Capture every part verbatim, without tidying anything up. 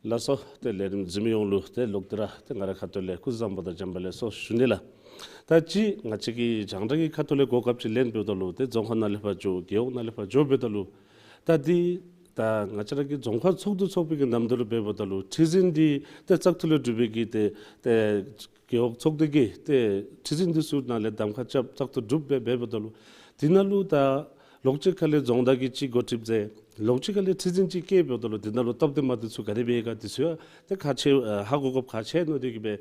ལགས་སོ། ཏེ་ལས་རིམ་གཟིགས་མི་ཡོངས་ལུ་ཏེ་ལོག་སྟེ་ར་ཏེ་ང་རའི་ཁ་ཐུག་ལས་སྐུ་གཟུགས་བཟང་པོ་དང་བྱམས་པ་ལེགས་སོ་ཞུ་ནི་ལགས། ད་ཅི་ང་བཅས་ཀྱིས་རྒྱང་བསྒྲགས་ཀྱི་ཁ་ཐུག་ལས་གོ་སྐབས་ཅིག་ལེན་འབདཝ་ད་ལུ་ཏེ་རྫོང་ཁག་ནང་ལས་ཕར་འགྱོ་རྒེད་འོག་ནང་ལས་ཕར་འགྱོ་འབདཝ་ད་ལུ་ད་འདི་ད་ང་བཅས་ར་གི་རྫོང་ཁག་ཚོགས་འདུ་ཚོགས་པའི་གི་ནམ་དུས་ལུ་འབདཝ་ད་ལུ་ཁྲི་འཛིན་འདི་ཏེ་བཙག་འཐུ་ལས་གྲུབ་པའི་གི་ཏེ་ཏེ་རྒེད་འོག་ཚོགས་སྡེ་གི་ཏེ་ཁྲི་འཛིན་འདི་ཚུ་ནང་ལས་གདམ་ཁ་རྐྱབ་བཙག་འཐུ་གྲུབ་སྦེ་འབདཝ་ད་ལུ་འདི་ནང་ལུ་ད་ལོགས་གཅིག་ཁ་ལས་རྫོང་བདག་གིས་ཅིག་འགོ་ཁྲིདཔ་མཛད། ལོགས་གཅིག་ཁ་ལས་ཁྲི་འཛིན་ཅིག་བཀལ་འབདཝ་ད་ལུ་འདི་ནང་ལུ་སྟབས་བདེ་མ་བདེཝ་ཚུ་ག་དེ་སྦེ་ཡོད་ག་འདི་ཚུ་ཡང་ཏེ་ཁག་ཆེ་ཨ་ཧ་གོ་དགོཔ་ཁག་ཆེ་མནོ་སྟེ་གིས་སྦེ་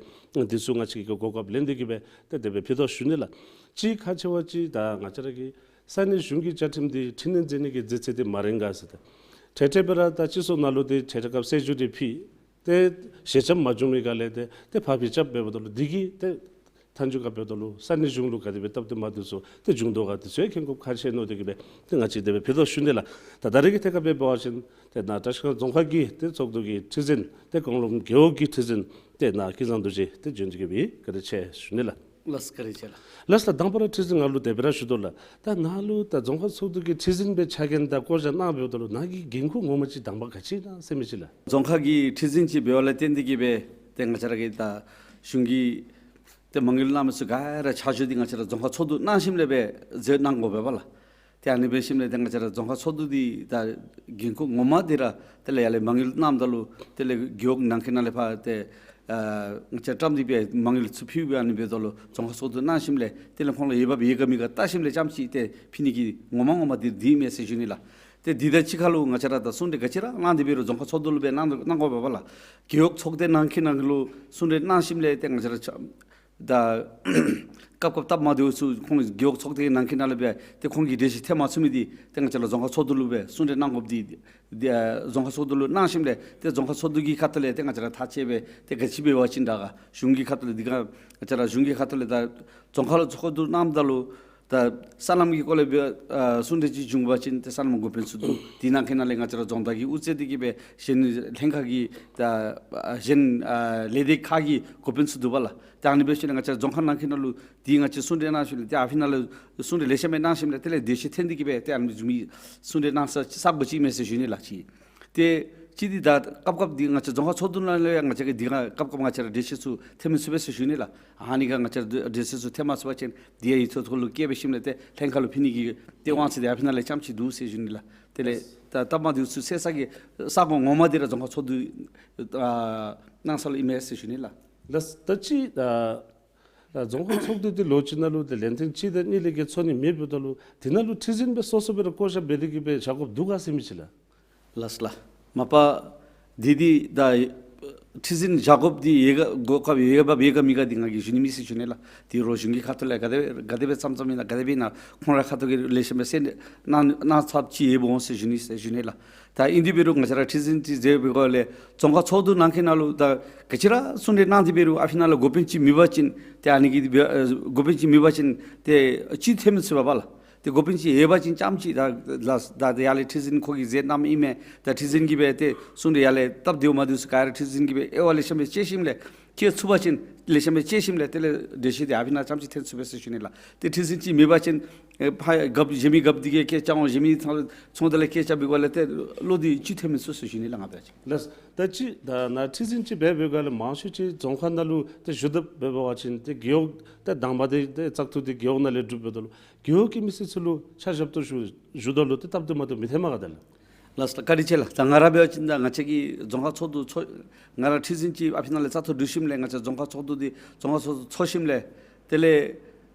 འདི་ཚུ་ང་བཅས་ཀྱིས་གོ་སྐབས་ལེན་ཏེ་གིས་སྦེ་ཏེ་དེ་སྦེ་ཕུལ་དོ་ཞུ་ནི་ལགས། ཅིག་ཁག་ཆེ་བ་ཅིག་ད་ང་བཅས་ར་གི་ས་གནས་གཞུང་གི་བཅའ་ཁྲིམས་འདི་འཕྲི་སྣོན་མཛད་ནི་གི་མཛད་ཚད་འདི་མ་རན་ག་ཟེར། ཏེ་འཕྲལ་འཕྲལ་སྦེ་ར་ད་སྤྱི་ཚོགས་ནང་ལུ་ཏེ་འཕྲལ་འཕྲལ་སྐབས་གསལ་བསྒྱུར་འདི་ཕུལ། ཏེ་ཞལ་འཆམ་མ་བྱུང་མི་ག་ལས་ཏེ་ཏེ་ཕར་ཕྱིར་རྐྱབ་འབདཝ་ད་ལུ་འདི་གིས་ཏེ་མཐའ་མཇུག་ཁར་འབདཝ་ད་ལུ་ས་གནས་གཞུང་ལུ་ག་དེ་སྦེ་སྟབས་བདེ་མ་བདེཝ་ཚུ་ཏེ་འབྱུང་དོ་ག་འདི་ཚུ་ཡང་མཁྱེན་དགོཔ་ཁག་ཆེ་མནོ་སྟེ་གིས་སྦེ་ཏེ་ང་བཅས་དེ་སྦེ་ཕུལ་དོ་ཞུ་ནི་ལགས། ད་ད་རེས་ཀྱི་ཐད་ཁར་འབད་བ་ཅིན་ཏེ་ནཱ་བཀྲིས་སྒང་རྫོང་ཁག་གི་ཏེ་ཚོགས་འདུ་གི་ཁྲི་འཛིན་ཏེ་ཀོང་ལོམ་རྒེད་འོག་གི་ཁྲི་འཛིན་ཏེ་ནཱ་ཀུན་བཟང་རྡོ་རྗེ་ཏེ་བྱོན་ཏེ་གིས་སྦེ་བཀའ་དྲིན་ཆེ་ཞུ་ནི་ལགས། ལགས་བཀའ་དྲིན་ཆེ་ལགས། ལགས་ལགས། དང་པ་ར་ཁྲི་འཛིན་ང་ལུ་དེ་སྦེ་ར་ཞུ་དོ་ལགས། ད་ནཱ་ལུ་ད་རྫོང་ཁག་ཚོགས་འདུ་གི་ཁྲི་འཛིན་སྦེ་ཕྱག་འགན་དང་བསྐོ་བཞག་གནང་འབདཝ་ད་ལུ་ནཱ་གི་འགན་ཁུར་ངོ་མ་ཅིག་དང་པ་ག་ཅི་ཨིན་ན་ཟེར་མི་ཅིག་ལགས། རྫོང་ཁག་གི་ཁྲི་འཛིན་ཅིག་འབདཝ་ལས་བརྟེན་ཏེ་གིས་སྦེ་ཏེ་ང་བཅས་ར་གི་ད་གཞུང་གི་ཏེ་མ་དངུལ་གནངམ་ཚུ་ག་ར་ཆ་འཇོག་འདི་ང་བཅས་ར་རྫོང་ཁག་ཚོགས་འདུ་གནང་ཞིནམ་ལས་སྦེ་མཛད་གནང་དགོ་པས་ལགས། ཏེ་ཨ་ནི་འབད་ཞིནམ་ལས་ཏེ་ང་བཅས་ར་རྫོང་ཁག་ཚོགས་འདུ་འདི་ད་འགན་ཁུར་ངོ་མ་འདི་ར་དེ་ལས་ཡར་ལས་མ་དངུལ་གནངམ་ད་ལུ་དེ་ལས་རྒེད་འོག་ནང་འཁོད་ནང་ལས་ཕར་ཏེ་ཨ་ང་བཅས་བཀྲམ་སྟེ་སྦེ་མ་དངུལ་ཚུ་ཕུལ་སྦེ་ཨ་ནི་འབདཝ་ད་ལུ་རྫོང་ཁག་ཚོགས་འདུ་གནང་ཞིནམ་ལས་དེ་ལས་ཁོང་ལུ་འོས་འབབ་ཡོད་ག་མེད་ག་བལྟ་ཞིནམ་ལས་རྐྱངམ་ཅིག་ཏེ་ཕུལ་ནི་གི་ངོ་མ་ངོ་མ་འདི་འདི་ཨིན་མས་ཟེར་ཞུ་ནི་ལགས། ཏེ་འདི་དང་གཅིག་ཁར་ལུ་ང་བཅས་ར་ད་གསུང་གྲོས་ག་ཅི་ར་གནང་སྟེ་འབད་རུང་རྫོང་ཁག་ཚོགས་འདུ་ལུ་སྦེ་གནང་གནང་དགོ་པས་ལགས། རྒེད་འོག་ཚོགས་སྡེ་ནང་འཁོད་ནང་ལུ་གསུང་གྲོས་གནང་ཞིནམ་ལས་ཏེ་ང་བཅས་ར་ཆ་ད་སྐབས་སྐབས་སྟབས་མ་བདེཝ་ཚུ་ཁོང་རྒེད་འོག་ཚོགས་སྡེ་ནང་འཁོད་ནང་ལུ་སྦེ་ཏེ་ཁོང་གིས་འགྲེལ་བཤད་ཐེབས་མ་ཚུགས་མི་འདི་ཏེ་ང་བཅས་ར་རྫོང་ཁག་ཚོགས་འདུ་ལུ་སྦེ་གསུང་གྲོས་གནང་དགོཔ་འདི་འདི་ཨ་རྫོང་ཁག་ཚོགས་འདུ་ལུ་གནང་ཞིནམ་ལས་ཏེ་རྫོང་ཁག་ཚོགས་འདུ་གི་ཁ་ཐུག་ལས་ཏེ་ང་བཅས་ར་ཐག་བཅད་སྦེ་ཏེ་ག་ཅི་འབད་བ་ཅིན་དྲག་ག་གཞུང་གི་ཁ་ཐུག་ལས་འདི་ག་ང་བཅས་ར་གཞུང་གི་ཁ་ཐུག་ལས་ད་རྫོང་ཁག་ལུ་ཚོགས་འདུ་གནངམ་ད་ལུ་ད་སོ་ནམ་གྱི་སྐོར་ལས་སྦེ་ཨ་གསུང་གྲོས་ཅིག་བྱུང་པ་ཅིན་ཏེ་སོ་ནམ་འགོ་དཔོན་ཚུ་འདུག། དེ་ནང་འཁོད་ནང་ལས་ང་བཅས་ར་རྫོང་བདག་གིས་དབུ་བཙུགས་ཏེ་གིས་སྦེ་གཞན་ལྷན་ཁག་གི་ད་ཨ་གཞན་ཨ་ལས་སྡེ་ཁག་གི་འགོ་དཔོན་ཚུ་འདུག་པ་ལགས། ད་ཨ་ནི་འབད་ཞིནམ་ལས་ང་བཅས་ར་རྫོང་ཁག་ནང་འཁོད་ནང་ལུ་འདི་ང་བཅས་གསུང་གྲོས་གནང་ཞིནམ་ལས་ཏེ་ཨ་ཕི་ནང་ལུ་གསུང་གྲོས་ལེགས་ཤོམ་སྦེ་གནང་ཞིནམ་ལས་དེ་ལས་འགྲེལ་བཤད་ཐོན་ཏེ་གིས་སྦེ་ཏེ་ཨ་ནི་བཟུམ་མའི་གསུང་གྲོས་གནང་ས་ས་གོ་ཅིག་ཨིན་མས་ཟེར་ཞུ་ནི་ལགས། ཅིག་ཏེ་ཅིག་འདི་ད་སྐབས་སྐབས་འདི་ང་བཅས་རྫོང་ཁག་ཚོགས་འདུ་ནང་ལས་ཡང་ང་བཅས་ཀྱིས་འདི་ག་སྐབས་སྐབས་ང་བཅས་ར་འགྲེལ་བཤད་ཚུ་ཐོན་མི་ཚུགས་པས་ཟེར་ཞུ་ནི་ལགས། ཨ་ནི་ག་ང་བཅས་ར་འགྲེལ་བཤད་ཚུ་ཐོན་མ་ཚུགས་པ་ཅིན་འདི་ཡང་ཡིག་ཐོག་ཐོག་ལུ་བཀོད་འབད་ཞིནམ་ལས་ཏེ་ལྷན་ཁག་ལུ་ཕུལ་ནི་གི་ཏེ་དབང་ཚད་འདི་ཨ་ཕི་ནང་ལས་རྐྱངམ་ཅིག་འདུག་ཟེར་ཞུ་ནི་ལགས། དེ་ལས་ད་སྟབས་མ་བདེཝ་ཚུ་སེལ་ས་གི་ས་གོ་ངོ་མ་འདི་ར་རྫོང་ཁག་ཚོགས་འདུ་ཨ་གནང་ས་ལུ་ཨིན་མས་ཟེར་ཞུ་ནི་ལགས། ལགས། ད་ཅི་ད་ད་རྫོང་ཁག་ཚོགས་འདུ་འདི་ལོ་གཅིག་ནང་ལུ་ཏེ་ལན་ཐེངས་གཅིག་དང་གཉིས་ལས་བརྒལ་ཚོགས་ནི་མེདཔ་ད་ལུ་དེ་ནང་ལུ་ཁྲི་འཛིན་སྦེ་སོ་སོ་སྦེ་ར་བསྐོ་བཞག་འབད་དེ་གིས་སྦེ་བཞག་དགོཔ་འདུག་ག་ཟེར་མི་ཅིག་ལགས། ལགས་ལགས། མ་པ་འདི་འདི་ད་ཁྲི་འཛིན་བཞག་དགོཔ་འདི་ཡོད་ག་གོ་སྐབས་ཡོད་ག་འབད་ཡོད་ག་མེད་ག་འདི་ང་གིས་ཞུ་ནི་མེད་ཟེར་ཞུ་ནི་ལགས། འདི་རོགས་གཞུང་གི་ཁ་ཐུག་ལས་ག་དེ་ག་དེ་སྦེ་བརྩམ་བརྩམ་ཨིན་ན་ག་དེ་སྦེ་ཨིན་ན་ཁོང་ར་ཁ་ཐུག་གིས་ལེགས་ཤོམ་སྦེ་གསལ་གནང་གནང་ཚརཝ་ཅིག་ཡོདཔ་འོང་ཟེར་ཞུ་ནི་ཟེར་ཞུ་ནི་ལགས། ད་ཨིན་དེ་འབད་རུང་ང་བཅས་ར་ཁྲི་འཛིན་ཅིག་མཛད་པའི་སྐོར་ལས་རྫོང་ཁག་ཚོགས་འདུ་ནང་འཁོད་ནང་ལུ་ད་ག་ཅི་ར་གསུང་གྲོས་གནང་སྟེ་འབད་རུང་ཨ་ཕི་ནང་ལུ་འགོ་དཔོན་ཅིག་མེད་པ་ཅིན་ཏེ་ཨ་ནི་གི་འགོ་དཔོན་ཅིག་མེད་པ་ཅིན་ཏེ་ཅིག་ཐོན་མི་ཚུགས་པས་ལགས། ཏེ་འགོ་དཔོན་ཅིག་ཡོད་པ་ཅིན་རྐྱངམ་ཅིག་ད་ལགས་ད་ཡར་ལས་ཁྲི་འཛིན་ཁོ་གིས་མཛད་གནངམ་ཨིན་མས། ད་ཁྲི་འཛིན་གྱིས་སྦེ་ཏེ་གསུང་གྲོས་ཡར་ལས་སྟབས་བདེཝ་མ་བདེཝ་ཚུ་ག་ར་ཁྲི་འཛིན་གྱིས་སྦེ་དབྱེ་བ་ལེགས་ཤོམ་སྦེ་དཔྱད་ཞིནམ་ལས་བཀལ་ཚུགས་པ་ཅིན་ལེགས་ཤོམ་སྦེ་དཔྱད་ཞིནམ་ལས་དེ་ལས་འགྲེལ་བཤད་འདི་ཨ་ཕི་ནང་རྐྱངམ་ཅིག་ཐོན་ཚུགས་པས་ཟེར་ཞུ་ནི་ལགས། ཏེ་ཁྲི་འཛིན་ཅིག་མེད་པ་ཅིན་ཨེ་ཕར་རྒཔོ་གཞན་མི་རྒཔོ་འདི་གིས་བཀལ་བཅུག་འོང་། གཞན་མི་ཚང་ཚོང་དེ་ལས་བཀལ་བཅུག་པའི་སྐོར་ལས་ཏེ་བློ་འདི་ཅིག་ཐོན་མི་ཚུགས་ཟེར་ཞུ་ནི་ལགས་ང་བཅས་ཀྱིས། ལགས། ད་ཅི་ད་ནཱ་ཁྲི་འཛིན་ཅིག་འབད་བའི་སྒང་ལས་མང་ཤོས་ཅིག་རྫོང་ཁག་ནང་ལུ་ཏེ་བཞུགས་གདན་འབད་བ་ཅིན་ཏེ་རྒེད་འོག་ཏེ་དང་པ་འདི་ཏེ་བཙག་འཐུ་འདི་རྒེད་འོག་ནང་ལས་གྲུབ་འབདཝ་ད་ལུ་རྒེད་འོག་གི་མི་སེར་ཚུ་ལུ་ཕྱག་ཞབས་ཏོག་ཞུ་ཞུཝ་ད་ལུ་ཏེ་སྟབས་བདེ་མ་བདེཝ་མི་ཐོནམ་ག་དེ་ལགས། ལགས་ལགས། བཀའ་དྲིན་ཆེ་ལགས། ད་ང་ར་འབད་བ་ཅིན་ད་ང་བཅས་ཀྱི་རྫོང་ཁག་ཚོགས་འདུ་ཚོགས་ང་ར་ཁྲི་འཛིན་ཅིག་ཨ་ཕི་ནང་ལས་བཙག་འཐུ་གྲུབ་ཞིནམ་ལས་ང་བཅས་རྫོང་ཁག་ཚོགས་འདུ་འདི་རྫོང་ཁག་ཚོགས་འདུ་ཚོགས་ཞིནམ་ལས་དེ་ལས་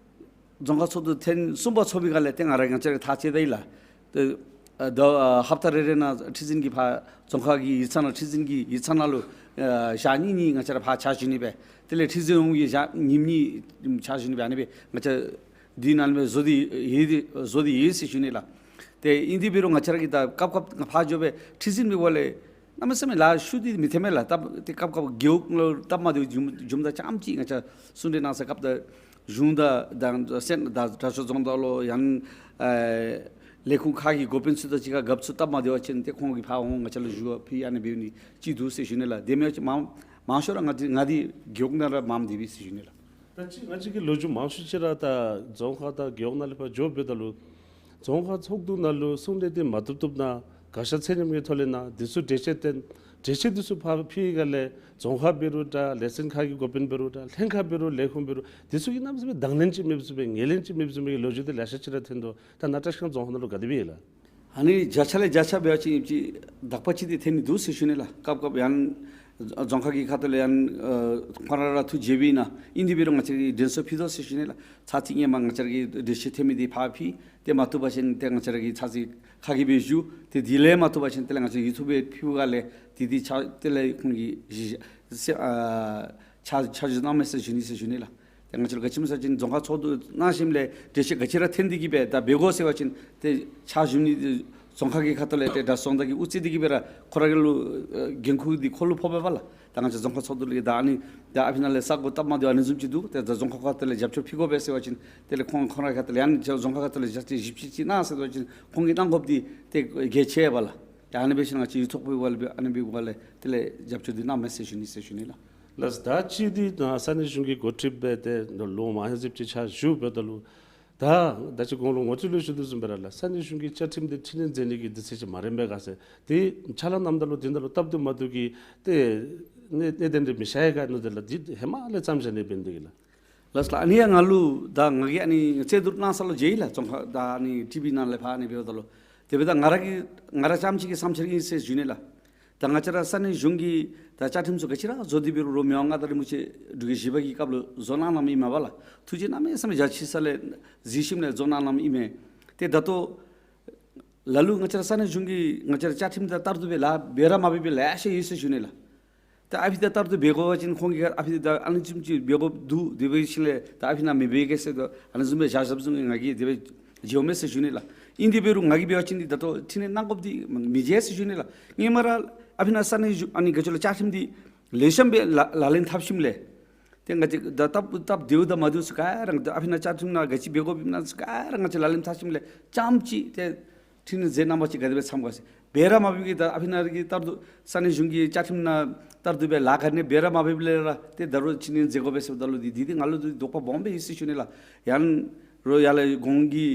རྫོང་ཁག་ཚོགས་འདུ་ཐེངས་གསུམ་པ་ཚོགས་པའི་སྒང་ལས་ཏེ་ང་ར་ང་བཅས་ར་ཐག་བཅད་ད་ཡི་ལགས། ཏེ་ཨ་ད་ཨ་ཧབ་ཏ་རེ་རེ་ནང་ཁྲི་འཛིན་གྱིས་ཕར་རྫོང་ཁག་གི་ཡིག་ཚང་ནང་ཁྲི་འཛིན་གྱི་ཡིག་ཚང་ནང་ལུ་ཨ་ཞག་གཉིས་གཉིས་ང་བཅས་ར་ཕར་ཕྱག་ཞུ་ནི་སྦེ་དེ་ལས་ཁྲི་འཛིན་འོགམ་གིས་ཞག་ཉིནམ་གཉིས་ཕྱག་ཞུ་ནི་སྦེ་ཨ་ནི་སྦེ་ང་བཅས་འདི་ནང་ལུ་སྦེ་བཟོ་སྟེ་ཡོད་དེ་བཟོ་སྟེ་ཡོད་ཟེར་ཞུ་ནི་ལགས། ཏེ་ཨིན་དེ་འབད་རུང་ང་བཅས་ར་གིས་ད་སྐབས་སྐབས་ཕར་འགྱོ་སྦེ་ཁྲི་འཛིན་འབད་བ་ལས་གནམ་མེད་ས་མེད་ལཱ་ཤུགས་འདི་མི་ཐོན་མས་ལགས། སྟབས་ཏེ་སྐབས་སྐབས་རྒེད་འོག་ལུ་སྟབས་མ་བདེཝ་བྱུངམ་བྱུངམ་ད་རྐྱངམ་ཅིག་ང་བཅས་གསུང་གྲོས་གནང་ས་སྐབས་ད་གཞུང་དང་དང་སེམས་དང་དྲག་ཤོས་རྫོང་བདག་ལོ་ཡང་ཨེ་ལས་ཁུངས་ཁག་གི་འགོ་དཔོན་ཚུ་དང་གཅིག་ཁར་རྒཔོ་ཚུ་སྟབས་མ་བདེ་བ་ཅིན་ཏེ་ཁོང་གིས་ཕར་འོང་ང་བཅས་ལུ་ཞུ་བ་ཕུལ་ཨ་ནི་འབདཝ་ནི་ཅིག་འདུག་ཟེར་ཞུ་ནི་ལགས། དེ་མེན་ཅིག་མང་མང་ཤོས་ར་ང་འདི་ང་འདི་རྒེད་འོག་ནང་ར་མངམ་སྡོད་པས་ཟེར་ཞུ་ནི་ལགས། ད་ཅི་ང་བཅས་ཀྱི་ལོ་རྒྱུས་མང་ཤོས་ཅིག་ར་ད་རྫོང་ཁག་དང་རྒེད་འོག་ནང་ལས་ཕར་འགྱོ་འབདཝ་ད་ལུ་རྫོང་ཁག་ཚོགས་འདུ་ནང་ལུ་གསུང་གྲོས་འདི་མ་བཏུབ་བཏུབ་ན་ བཀའ་ཤག་ཚད་མཉམ་གྱི་ཐོག་ལས་གནང་། དེ་ཚུ་འགྲེལ་བཤད་བཏོན། འགྲེལ་བཤད་དེ་ཚུ་ཕར་ཕུལ་ག་ལས་རྫོང་ཁག་འབད་རུང་འདྲ། ལས་ཚན་ཁག་གི་འགོ་དཔོན་འབད་རུང་འདྲ། ལྷན་ཁག་འབད་རུང་ལས་ཁུངས་འབད་རུང་། དེ་ཚུ་གིས་གནམ་མེད་ས་མེད་དང་ལེན་ཅིག་མེདཔ་བཟུམ་སྦེ་ངོས་ལེན་ཅིག་མེདཔ་བཟུམ་སྦེ་ལོ་རྒྱུས་དེ་ལེ་ཤ་ཅིག་ར་ཐོན་དོ། ད་ནཱ་བཀྲིས་སྒང་རྫོང་ཁག་ནང་ལུ་ག་དེ་སྦེ་ཡོད་ལགས། ཨ་ནི་བརྒྱ་ཆ་ལས་བརྒྱ་ཆ་འབད་བ་ཅིན་ཅིག་དག་པ་ཅིག་འདི་ཐོན་ནི་འདུག་ཟེར་ཞུ་ནི་ལགས། སྐབས་སྐབས་ཡང་རྫོང་ཁག་གི་ཁ་ཐུག་ལས་ཡང་ཨ་ཁོང་ར་ར་ཐུགས་དགྱེས་པས་ན། ཨིན་དེ་འབད་རུང་ང་བཅས་ཀྱིས་དྲན་གསོ་ཕུལ་དོ་ཟེར་ཞུ་ནི་ལགས། ཚར་གཅིག་སྔོན་མ་ང་བཅས་ར་གི་འགྲེལ་བཤད་ཐོན་མི་འདི་ཕར་ཕུལ། དེ་མ་བཏུབ་པ་ཅིན་ཏེ་ང་བཅས་ར་གིས་ཚར་གཅིག་ཁ་གིས་སྦེ་ཞུ། ཏེ་དེ་ལས་མ་བཏུབ་པ་ཅིན་དེ་ལས་ང་བཅས་ཡུ་ཊུབ་སྦེ་ཕུལ་ག་ལས་དེ་དེ་ཆ་དེ་ལས་ཁོང་གིས་གཞི་ཨ་ཆ་ཆ་འཇོག་གནང་མས་ཟེར་ཞུ་ནི་ཟེར་ཞུ་ནི་ལགས། ཏེ་ང་བཅས་ར་ག་ཅི་སྨོ་ཟེར་བ་ཅིན་རྫོང་ཁག་ཚོགས་འདུ་གནང་ཞིནམ་ལས་འགྲེལ་བཤད་ག་ཅི་ར་ཐོན་ཏེ་གིས་སྦེ་ད་འབད་དགོ་ཟེར་བ་ཅིན་ཏེ་ཕྱག་ཞུ་ནི་རྫོང་ཁག་གི་ཁ་ཐུག་ལས་ཏེ་ད་རྫོང་བདག་གིས་དབུ་བརྩིས་ཏེ་གིས་སྦེ་ར་ཁོ་ར་གི་ལུ་ཨ་འགན་ཁུར་འདི་ཁོ་ལུ་ཕོགཔ་འབདཝ་ལགས། ད་ང་བཅས་རྫོང་ཁག་ཚོགས་འདུ་ལས་ད་ཨ་ནི་ད་ཨ་ཕི་ནང་ལས་ས་གོ་སྟབས་མ་བདེཝ་ཨ་ནི་བཟུམ་ཅིག་འདུག། ཏེ་ད་རྫོང་ཁག་ཁ་ཐུག་ལས་རྒྱབ་སྐྱོར་ཕུལ་དགོ་པས་ཟེར་བ་ཅིན་དེ་ལས་ཁོང་ཁོང་ར་ཁ་ཐུག་ལས་ཡང་ཅིག་རྫོང་ཁག་ཁ་ཐུག་ལས་ཞག་ཅིག་བཞི་བཅུ་ཅིག་གནང་ཟེར་བ་ཅིན་ཁོང་གིས་གནང་དགོཔ་འདི་ཏེ་གལ་ཆེ་བས་ལགས། ཡ་ཨ་ནི་འབད་ཞིནམ་ང་བཅས་ཡུ་ཊུབ་འབད་བ་ལས་ཨ་ནི་འབད་བ་ལས་དེ་ལས་རྒྱབ་སྐྱོར་འདི་གནང་མས་ཟེར་ཞུ་ནི་ཟེར་ཞུ་ནི་ལགས། ལགས། ད་ཅི་འདི་ད་ས་གནས་གཞུང་གི་འགོ་ཁྲིདཔ་སྦེ་ཏེ་ལོ་མང་ཧེང་སིབ་ཅིག་ཕྱག་ཞུ་འབདཝ་ད་ལུ་ད་ད་ཅི་གོང་ལུ་ངོ་སྤྲོད་ལུ་ཞུ་དོ་བཟུམ་སྦེ་ར་ལགས། ས་གནས་གཞུང་གི་བཅའ་ཁྲིམས་འདི་འཕྲི་སྣོན་མཛད་ནི་གི་དུས་ཚོད་ཅིག་མ་རན་པས་ག་ཟེར། དེ་ཕྱག་ལཱ་གནངམ་ད་ལུ་དེ་ད་ལུ་སྟབས་བདེ་མ་བདེཝ་གི་ཏེ་གནད་གནད་དོན་འདི་མི་ཤེས་ཡི་ག་མནོ་སྟེ་ལགས། འདི་ཧེ་མ་ལས་བརྩམས་བཞག་ནི་འབད་ནི་འདི་གིས་ལགས། ལགས་ལགས། ཨ་ནི་ཡང་ང་ལུ་ད་ང་གིས་ཨ་ནི་རྩོད་བསྡུར་གནང་ས་ལུ་མཇལ་ཡི་ལགས། རྫོང་ཁག་ད་ཨ་ནི་ཊི་བི་ནང་ལས་ཕར་ཨ་ནི་འབདཝ་ད་ལུ་དེ་འབདཝ་ད་ང་ར་གིས་ང་ར་རྐྱངམ་གཅིག་གི་བསམ་འཆར་ཨིན་ཟེར་ཞུ་ནི་ལགས། ད་ང་བཅས་ར་ས་གནས་གཞུང་གི་ད་བཅའ་ཁྲིམས་ཚུ་ག་ཅི་ར་བཟོ་སྟེ་འབད་རུང་རོགས་མི་དབང་མངའ་བདག་རིན་པོ་ཆེ་འབྲུག་རྒྱལ་བཞི་པ་གི་སྐབས་ལུ་བཟོ་གནང་གནངམ་ཨིན་མས་པ་ལགས། ཐུགས་རྗེ་གནམ་མེད་ས་མེད་རྒྱ་ཆེ་ས་ལས་གཟིགས་ཞིནམ་ལས་བཟོ་གནང་གནངམ་ཨིན་མས། ཏེ་ད་ལྟོ་ལ་ལུ་ང་བཅས་ར་ས་གནས་གཞུང་གིས་ང་བཅས་ར་བཅའ་ཁྲིམས་དང་ལྟར་དུ་སྦེ་ལཱ་འབད་ར་མ་འབད་པའི་ལཱ་ཡང་ཤེས་ཡོད་ཟེར་ཞུ་ནི་ལགས། ད་ཨ་ཕི་དང་ལྟར་དུ་འབད་དགོ་པ་ཅིན་ཁོང་གིས་ཨ་ཕི་ད་ཨ་ནི་བཟུམ་ཅིག་འབད་དགོཔ་འདུག། དེ་འབད་ཞིནམ་ལས་ད་ཨ་ཕི་ནང་མི་འབད་གེ་ཟེར་ད་ཨ་ནི་བཟུམ་སྦེ་བཞག་བཞགཔ་བཟུམ་ང་གིས་དེ་སྦེ་མཇལཝ་མས་ཟེར་ཞུ་ནི་ལགས། ཨིན་དེ་འབད་རུང་ང་གིས་འབད་བ་ཅིན་འདི་ད་ལྟོ་འཕྲི་སྣོན་གནང་དགོཔ་འདི་མི་མཇལ་ཟེར་ཞུ་ནི་ལགས། སྔོན་མ་ར་ཨ་ཕི་ནང་ས་གནས་གཞུང་ཨ་ནི་ག་ཅི་ལོ་བཅའ་ཁྲིམས་འདི་ལེགས་ཤོམ་སྦེ་ལག་ལག་ལེན་འཐབ་ཞིནམ་ལས་ཏེ་ང་བཅས་ད་སྟབས་སྟབས་བདེཝ་དང་མ་བདེཝ་ཚུ་ག་ར་ད་ཨ་ཕི་ནང་བཅའ་ཁྲིམས་ནང་ག་ཅི་འབད་དགོཔ་ཨིནམ་ཚུ་ག་ར་ང་བཅས་ལག་ལེན་འཐབ་ཞིནམ་ལས་རྐྱངམ་གཅིག་ཏེ་འཕྲི་སྣོན་མཛད་གནང་བ་ཅིན་ག་དེ་སྦེ་འཚམས་ག་ཟེར། འབད་ར་མ་འབད་གི་ད་ཨ་ཕི་ནང་གི་ལྟར་དུ་ས་གནས་གཞུང་གི་བཅའ་ཁྲིམས་ནང་ལྟར་དུ་སྦེ་ལཱ་ག་ནི་འབད་ར་མ་འབད་ལས་ར་ཏེ་ད་རུང་འཕྲི་སྣོན་མཛད་དགོ་པས་ཟེརཝ་ད་ལུ་འདི་འདི་འདི་ང་ལུ་འདི་དོགས་པ་སྦོམ་སྦེ་ཡོད་ཟེར་ཞུ་ནི་ལགས། ཡང་རོགས་ཡར་ལས་གོང་གི་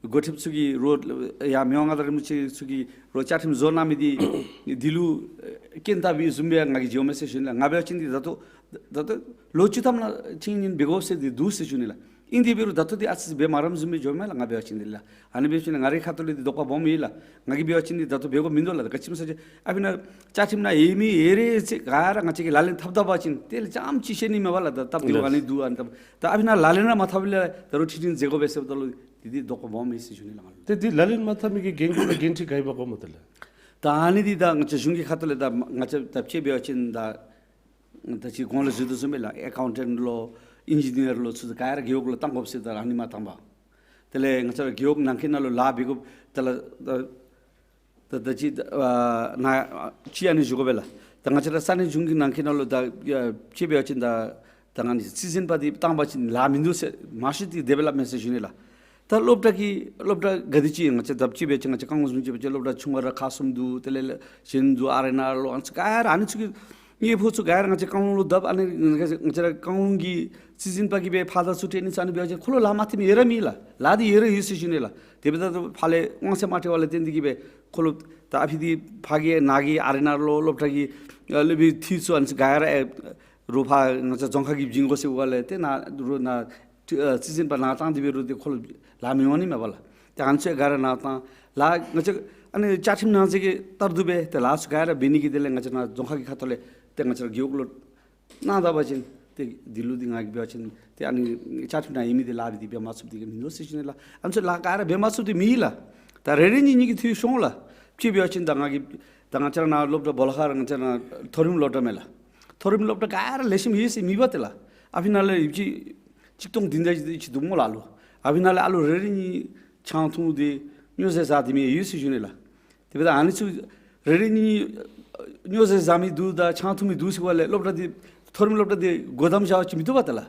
འགོ་ཁྲིདཔ་ཚུ་གིས་རོགས་ཡར་མི་དབང་མངའ་བདག་རིན་པོ་ཆེ་ཚུ་གིས་རོགས་བཅའ་ཁྲིམས་བཟོ་གནང་མི་འདི་འདི་ལུ་རྐྱེན་བཏགས་པའི་བཟུམ་སྦེ་ང་གིས་མཇལཝ་མས་ཟེར་ཞུ་ནི་ལགས། ང་འབད་བ་ཅིན་འདི་ད་ལྟོ་ད་ལྟོ་ལོ་བཅུ་ཐམ་ནང་འཕྲི་སྣོན་འབད་དགོ་ཟེར་འདི་འདུག་ཟེར་ཞུ་ནི་ལགས། ཨིན་དེ་འབད་རུང་ད་ལྟོ་འདི་ཨ་ཙི་འབད་མ་རནམ་བཟུམ་སྦེ་འགྱོཝ་མས་ལགས། ང་འབད་བ་ཅིན་འདི་ལགས། ཨ་ནི་འབད་ཞིནམ་ལས་ང་རའི་ཁ་ཐུག་ལས་འདི་དོགས་པ་སྦོམ་ཡོད་ལགས། ང་གིས་འབད་བ་ཅིན་འདི་ད་ལྟོ་འབད་དགོཔ་མིན་འདུག་ལགས། ག་ཅི་སྨོ་ཟེར་བ་ཅིན་ཨ་ཕི་ནང་བཅའ་ཁྲིམས་ནང་ཡོད་མི་ཡོད་རེ་ཚེ་ག་ར་ང་བཅས་ཀྱིས་ལག་ལེན་འཐབ་ད་པ་ཅིན་དེ་ལས་རྐྱངམ་གཅིག་ཤེས་ནི་མས་པ་ལགས། ད་སྟབས་བདེཝ་ཨ་ནི་འདུག་ཨ་ནི་ད་ད་ཨ་ཕི་ནང་ལག་ལེན་ར་མ་འཐབ་ལས་ད་རུང་འཕྲི་སྣོན་མཛད་དགོ་པས་ཟེརཝ་ད་ལུ་འདི་འདི་དོགས་པ་སྦོམ་ཡོད་ཟེར་ཞུ་ནི་ལགས་ང་ལུ། ཏེ་འདི་ལག་ལེན་མ་འཐབ་མི་གི་འགན་ཁུར་དང་འགན་འཁྲི་ག་ཡོདཔ་གོ་མོ་དེ་ལགས། ད་ཨ་ནི་འདི་ད་ང་བཅས་གཞུང་གི་ཁ་ཐུག་ལས་ད་ང་བཅས་ད་ཅིག་འབད་བ་ཅིན་ད་ད་ཅི་གོང་ལུ་ཞུ་དོ་བཟུམ་སྦེ་ལགས། ཨེ་ཀའུན་ཊེནཊ་ལོ་ཨིན་ཇི་ནི་ཡར་ལོ་ཚུ་ག་ར་རྒེད་འོག་ལུ་བཏང་དགོཔ་ཟེར་ད་ཨ་ནི་མ་བཏང་པར་དེ་ལས་ང་བཅས་ར་རྒེད་འོག་ནང་འཁོད་ནང་ལུ་ལཱ་འབད་དགོཔ་དེ་ལགས། ད་ད་ད་ཅི་ཨ་ནཱ་ཅིག་ཨ་ནི་ཞུ་དགོ་པས་ལགས། ད་ང་བཅས་ར་ས་གནས་གཞུང་གི་ནང་འཁོད་ནང་ལུ་ད་ཅིག་འབད་བ་ཅིན་ད་ད་ང་ནི་རྩིས་འཛིན་པ་འདི་བཏང་པ་ཅིན་ལཱ་མིན་འདུག་ཟེར་མ་ཤེས་ཏེ་དེ་སྦེ་སླབ་མས་ཟེར་ཞུ་ནི་ལགས། ད་སློབ་གྲྭ་གི་སློབ་གྲྭ་ག་དེ་ཅིག་ང་བཅས་ད་ཅིག་འབད་བ་ཅིན་ང་བཅས་རྐང་ལུ་བཟུམ་ཅིག་འབད་བ་ཅིན་སློབ་གྲྭ་ཆུང་བ་ར་ཁག་གསུམ་འདུག། དེ་ལས་གཞན་འདུག། ཨ་རེ་ནཱ་ལོ་ཨ་ནི་ཚུ་ག་ར་ཨ་ནི་ཚུ་གི་དངོས་པོ་ཚུ་ག་ར་ང་བཅས་རྐང་ལུ་བརྡབ། ཨ་ནི་ང་བཅས་ར་རྐང་ལུ་གི་རྩིས་འཛིན་པ་གིས་སྦེ་ཕར་དང་ཚུར་སྤྲོད་ནི་ཚུ་ཨ་ནི་འབད་བ་ཅིན་ཁོ་ལུ་ལཱ་མ་འཐབ་མི་ཡོད་ར་མེད་ལགས། ལཱ་འདི་ཡོད་ར་ཡོད་ཟེར་ཞུ་ནི་ལགས། དེ་འབདཝ་ད་ཕར་ལས་དབང་ཚད་མ་སྤྲོད་པ་ལས་བརྟེན་ཏེ་གིས་སྦེ་ཁོ་ལུ་ད་ཨ་ཕི་འདི་ཕར་གི་ནཱ་གི་ཨ་རེ་ནཱ་ལོ་སློབ་གྲྭ་གི་ཨ་སློབ་དཔོན་འདི་ཚུ་ཨ་ནི་ཚུ་ག་ར་ཨེ་རོགས་ཕར་ང་བཅས་རྫོང་ཁག་གིས་བྱིན་དགོ་ཟེར་བ་ལས་ཏེ་ནཱ་རོགས་ནཱ་ཨ་རྩིས་འཛིན་པ་ནཱ་བཏང་སྟེ་འབད་རུང་ཏེ་ཁོ་ལུ་ལཱ་མི་འོང་ནི་མས་པ་ལགས། ཏེ་ཨ་ནི་ཚུ་ག་ར་ནཱ་བཏང་ལགས། ང་བཅས་ཨ་ནི་བཅའ་ཁྲིམས་ནང་གསེས་ཀྱི་ལྟར་དུ་སྦེ་ཏེ་ལཱ་ཚུ་ག་ར་འབད་ནི་གི་དེ་ལས་ང་བཅས་ནཱ་རྫོང་ཁག་གི་ཁ་ཐུག་ལས་ཏེ་ང་བཅས་ར་རྒེད་འོག་ལུ་གནང་ད་པ་ཅིན་ཏེ་འདི་ལུ་འདི་ང་གིས་འབད་བ་ཅིན་ཏེ་ཨ་ནི་བཅའ་ཁྲིམས་ནང་ཡོད་མི་འདི་ལཱ་འདི་འདི་འབད་མ་ཚུགསཔ་འདི་གིས་མིན་འདུག་ཟེར་ཞུ་ནི་ལགས། ཨ་ནི་ཚུ་ལཱ་ག་ར་འབད་མ་ཚུགསཔ་འདི་མེད་ལགས། ད་རེ་རེ་གཉིས་གཉིས་ཀྱིས་འཐུས་ཤོང་ལགས། ཅིག་འབད་བ་ཅིན་ད་ང་གིས་ད་ང་བཅས་ར་ནཱ་སློབ་གྲྭ་སྦོ་ལོགས་ཁར་ང་བཅས་ར་མཐོ་རིམ་སློབ་གྲྭ་མས་ལགས། མཐོ་རིམ་སློབ་གྲྭ་ག་ར་ལེགས་ཤོམ་ཡོད་ཟེར་མེད་པ་ཏེ་ལགས། ཨ་ཕི་ནང་ལས་ཡོད་ཅིག་ཆིག་སྟོང་བདུན་བརྒྱ་ཅིག་འདུག་སྨོ་ལགས་ལོ། ཨ་ཕི་ནང་ལས་ཨ་ལོ་རེ་རེ་གཉིས་ཆང་འཐུང་སྟེ་སྨྱོ་རྫས་ཟ་སྟེ་མི་ཡོད་ཟེར་ཞུ་ནི་ལགས། དེ་འབདཝ་ད་ཨ་ནི་ཚུ་རེ་རེ་གཉིས་སྨྱོ་རྫས་ཟ་མི་འདུག་དང་ཆང་འཐུང་མི་འདུག་ཟེར་བ་ལས་སློབ་གྲྭ་འདི་མཐོ་རིམ་སློབ་གྲྭ་འདི་སྒོ་བསྡམ་བཞག་པ་ཅིན་མི་བཏུབ་པ་ཏེ་ལགས།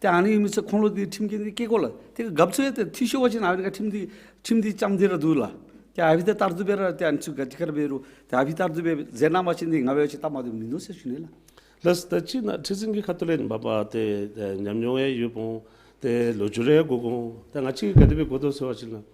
ཏེ་ཨ་ནི་མི་ཚུ་ཁོང་ལུ་འདི་ཁྲིམས་འགན་འདི་བཀལ་དགོ་ལགས། ཏེ་རྒཔོ་ཚུ་ཡང་ཏེ་འཐུས་ཤོར་བ་ཅིན་ཨ་ཕི་ཁྲིམས་འདི་ཁྲིམས་འདི་བཅམ་སྟེ་ར་འདུག་ལགས། ཏེ་ཨ་ཕི་དང་ལྟར་དུ་འབད་ར་ཏེ་ཨ་ནི་ཚུ་ག་ཅི་ག་ར་འབད་རུང་ཏེ་ཨ་ཕི་ལྟར་དུ་སྦེ་མཛད་གནང་བ་ཅིན་འདི་ང་འབད་བ་ཅིན་སྟབས་མ་བདེཝ་མིན་འདུག་ཟེར་ཞུ་ནི་ལགས། ལགས། ད་ཅི་ནཱ་ཁྲི་འཛིན་གྱི་ཁ་ཐུག་ལས་མ་པ་ཏེ་ཨེ་ཉམས་མྱོང་ཡང་ཡོདཔ་འོང་། ཏེ་ལོ་རྒྱུས་ར་ཡང་གོ་གོ་འོང་། ད་ང་བཅས་ཀྱིས་ག་དེ་སྦེ་གོ་དོ་ཟེར་བ་ཅིན་ལགས།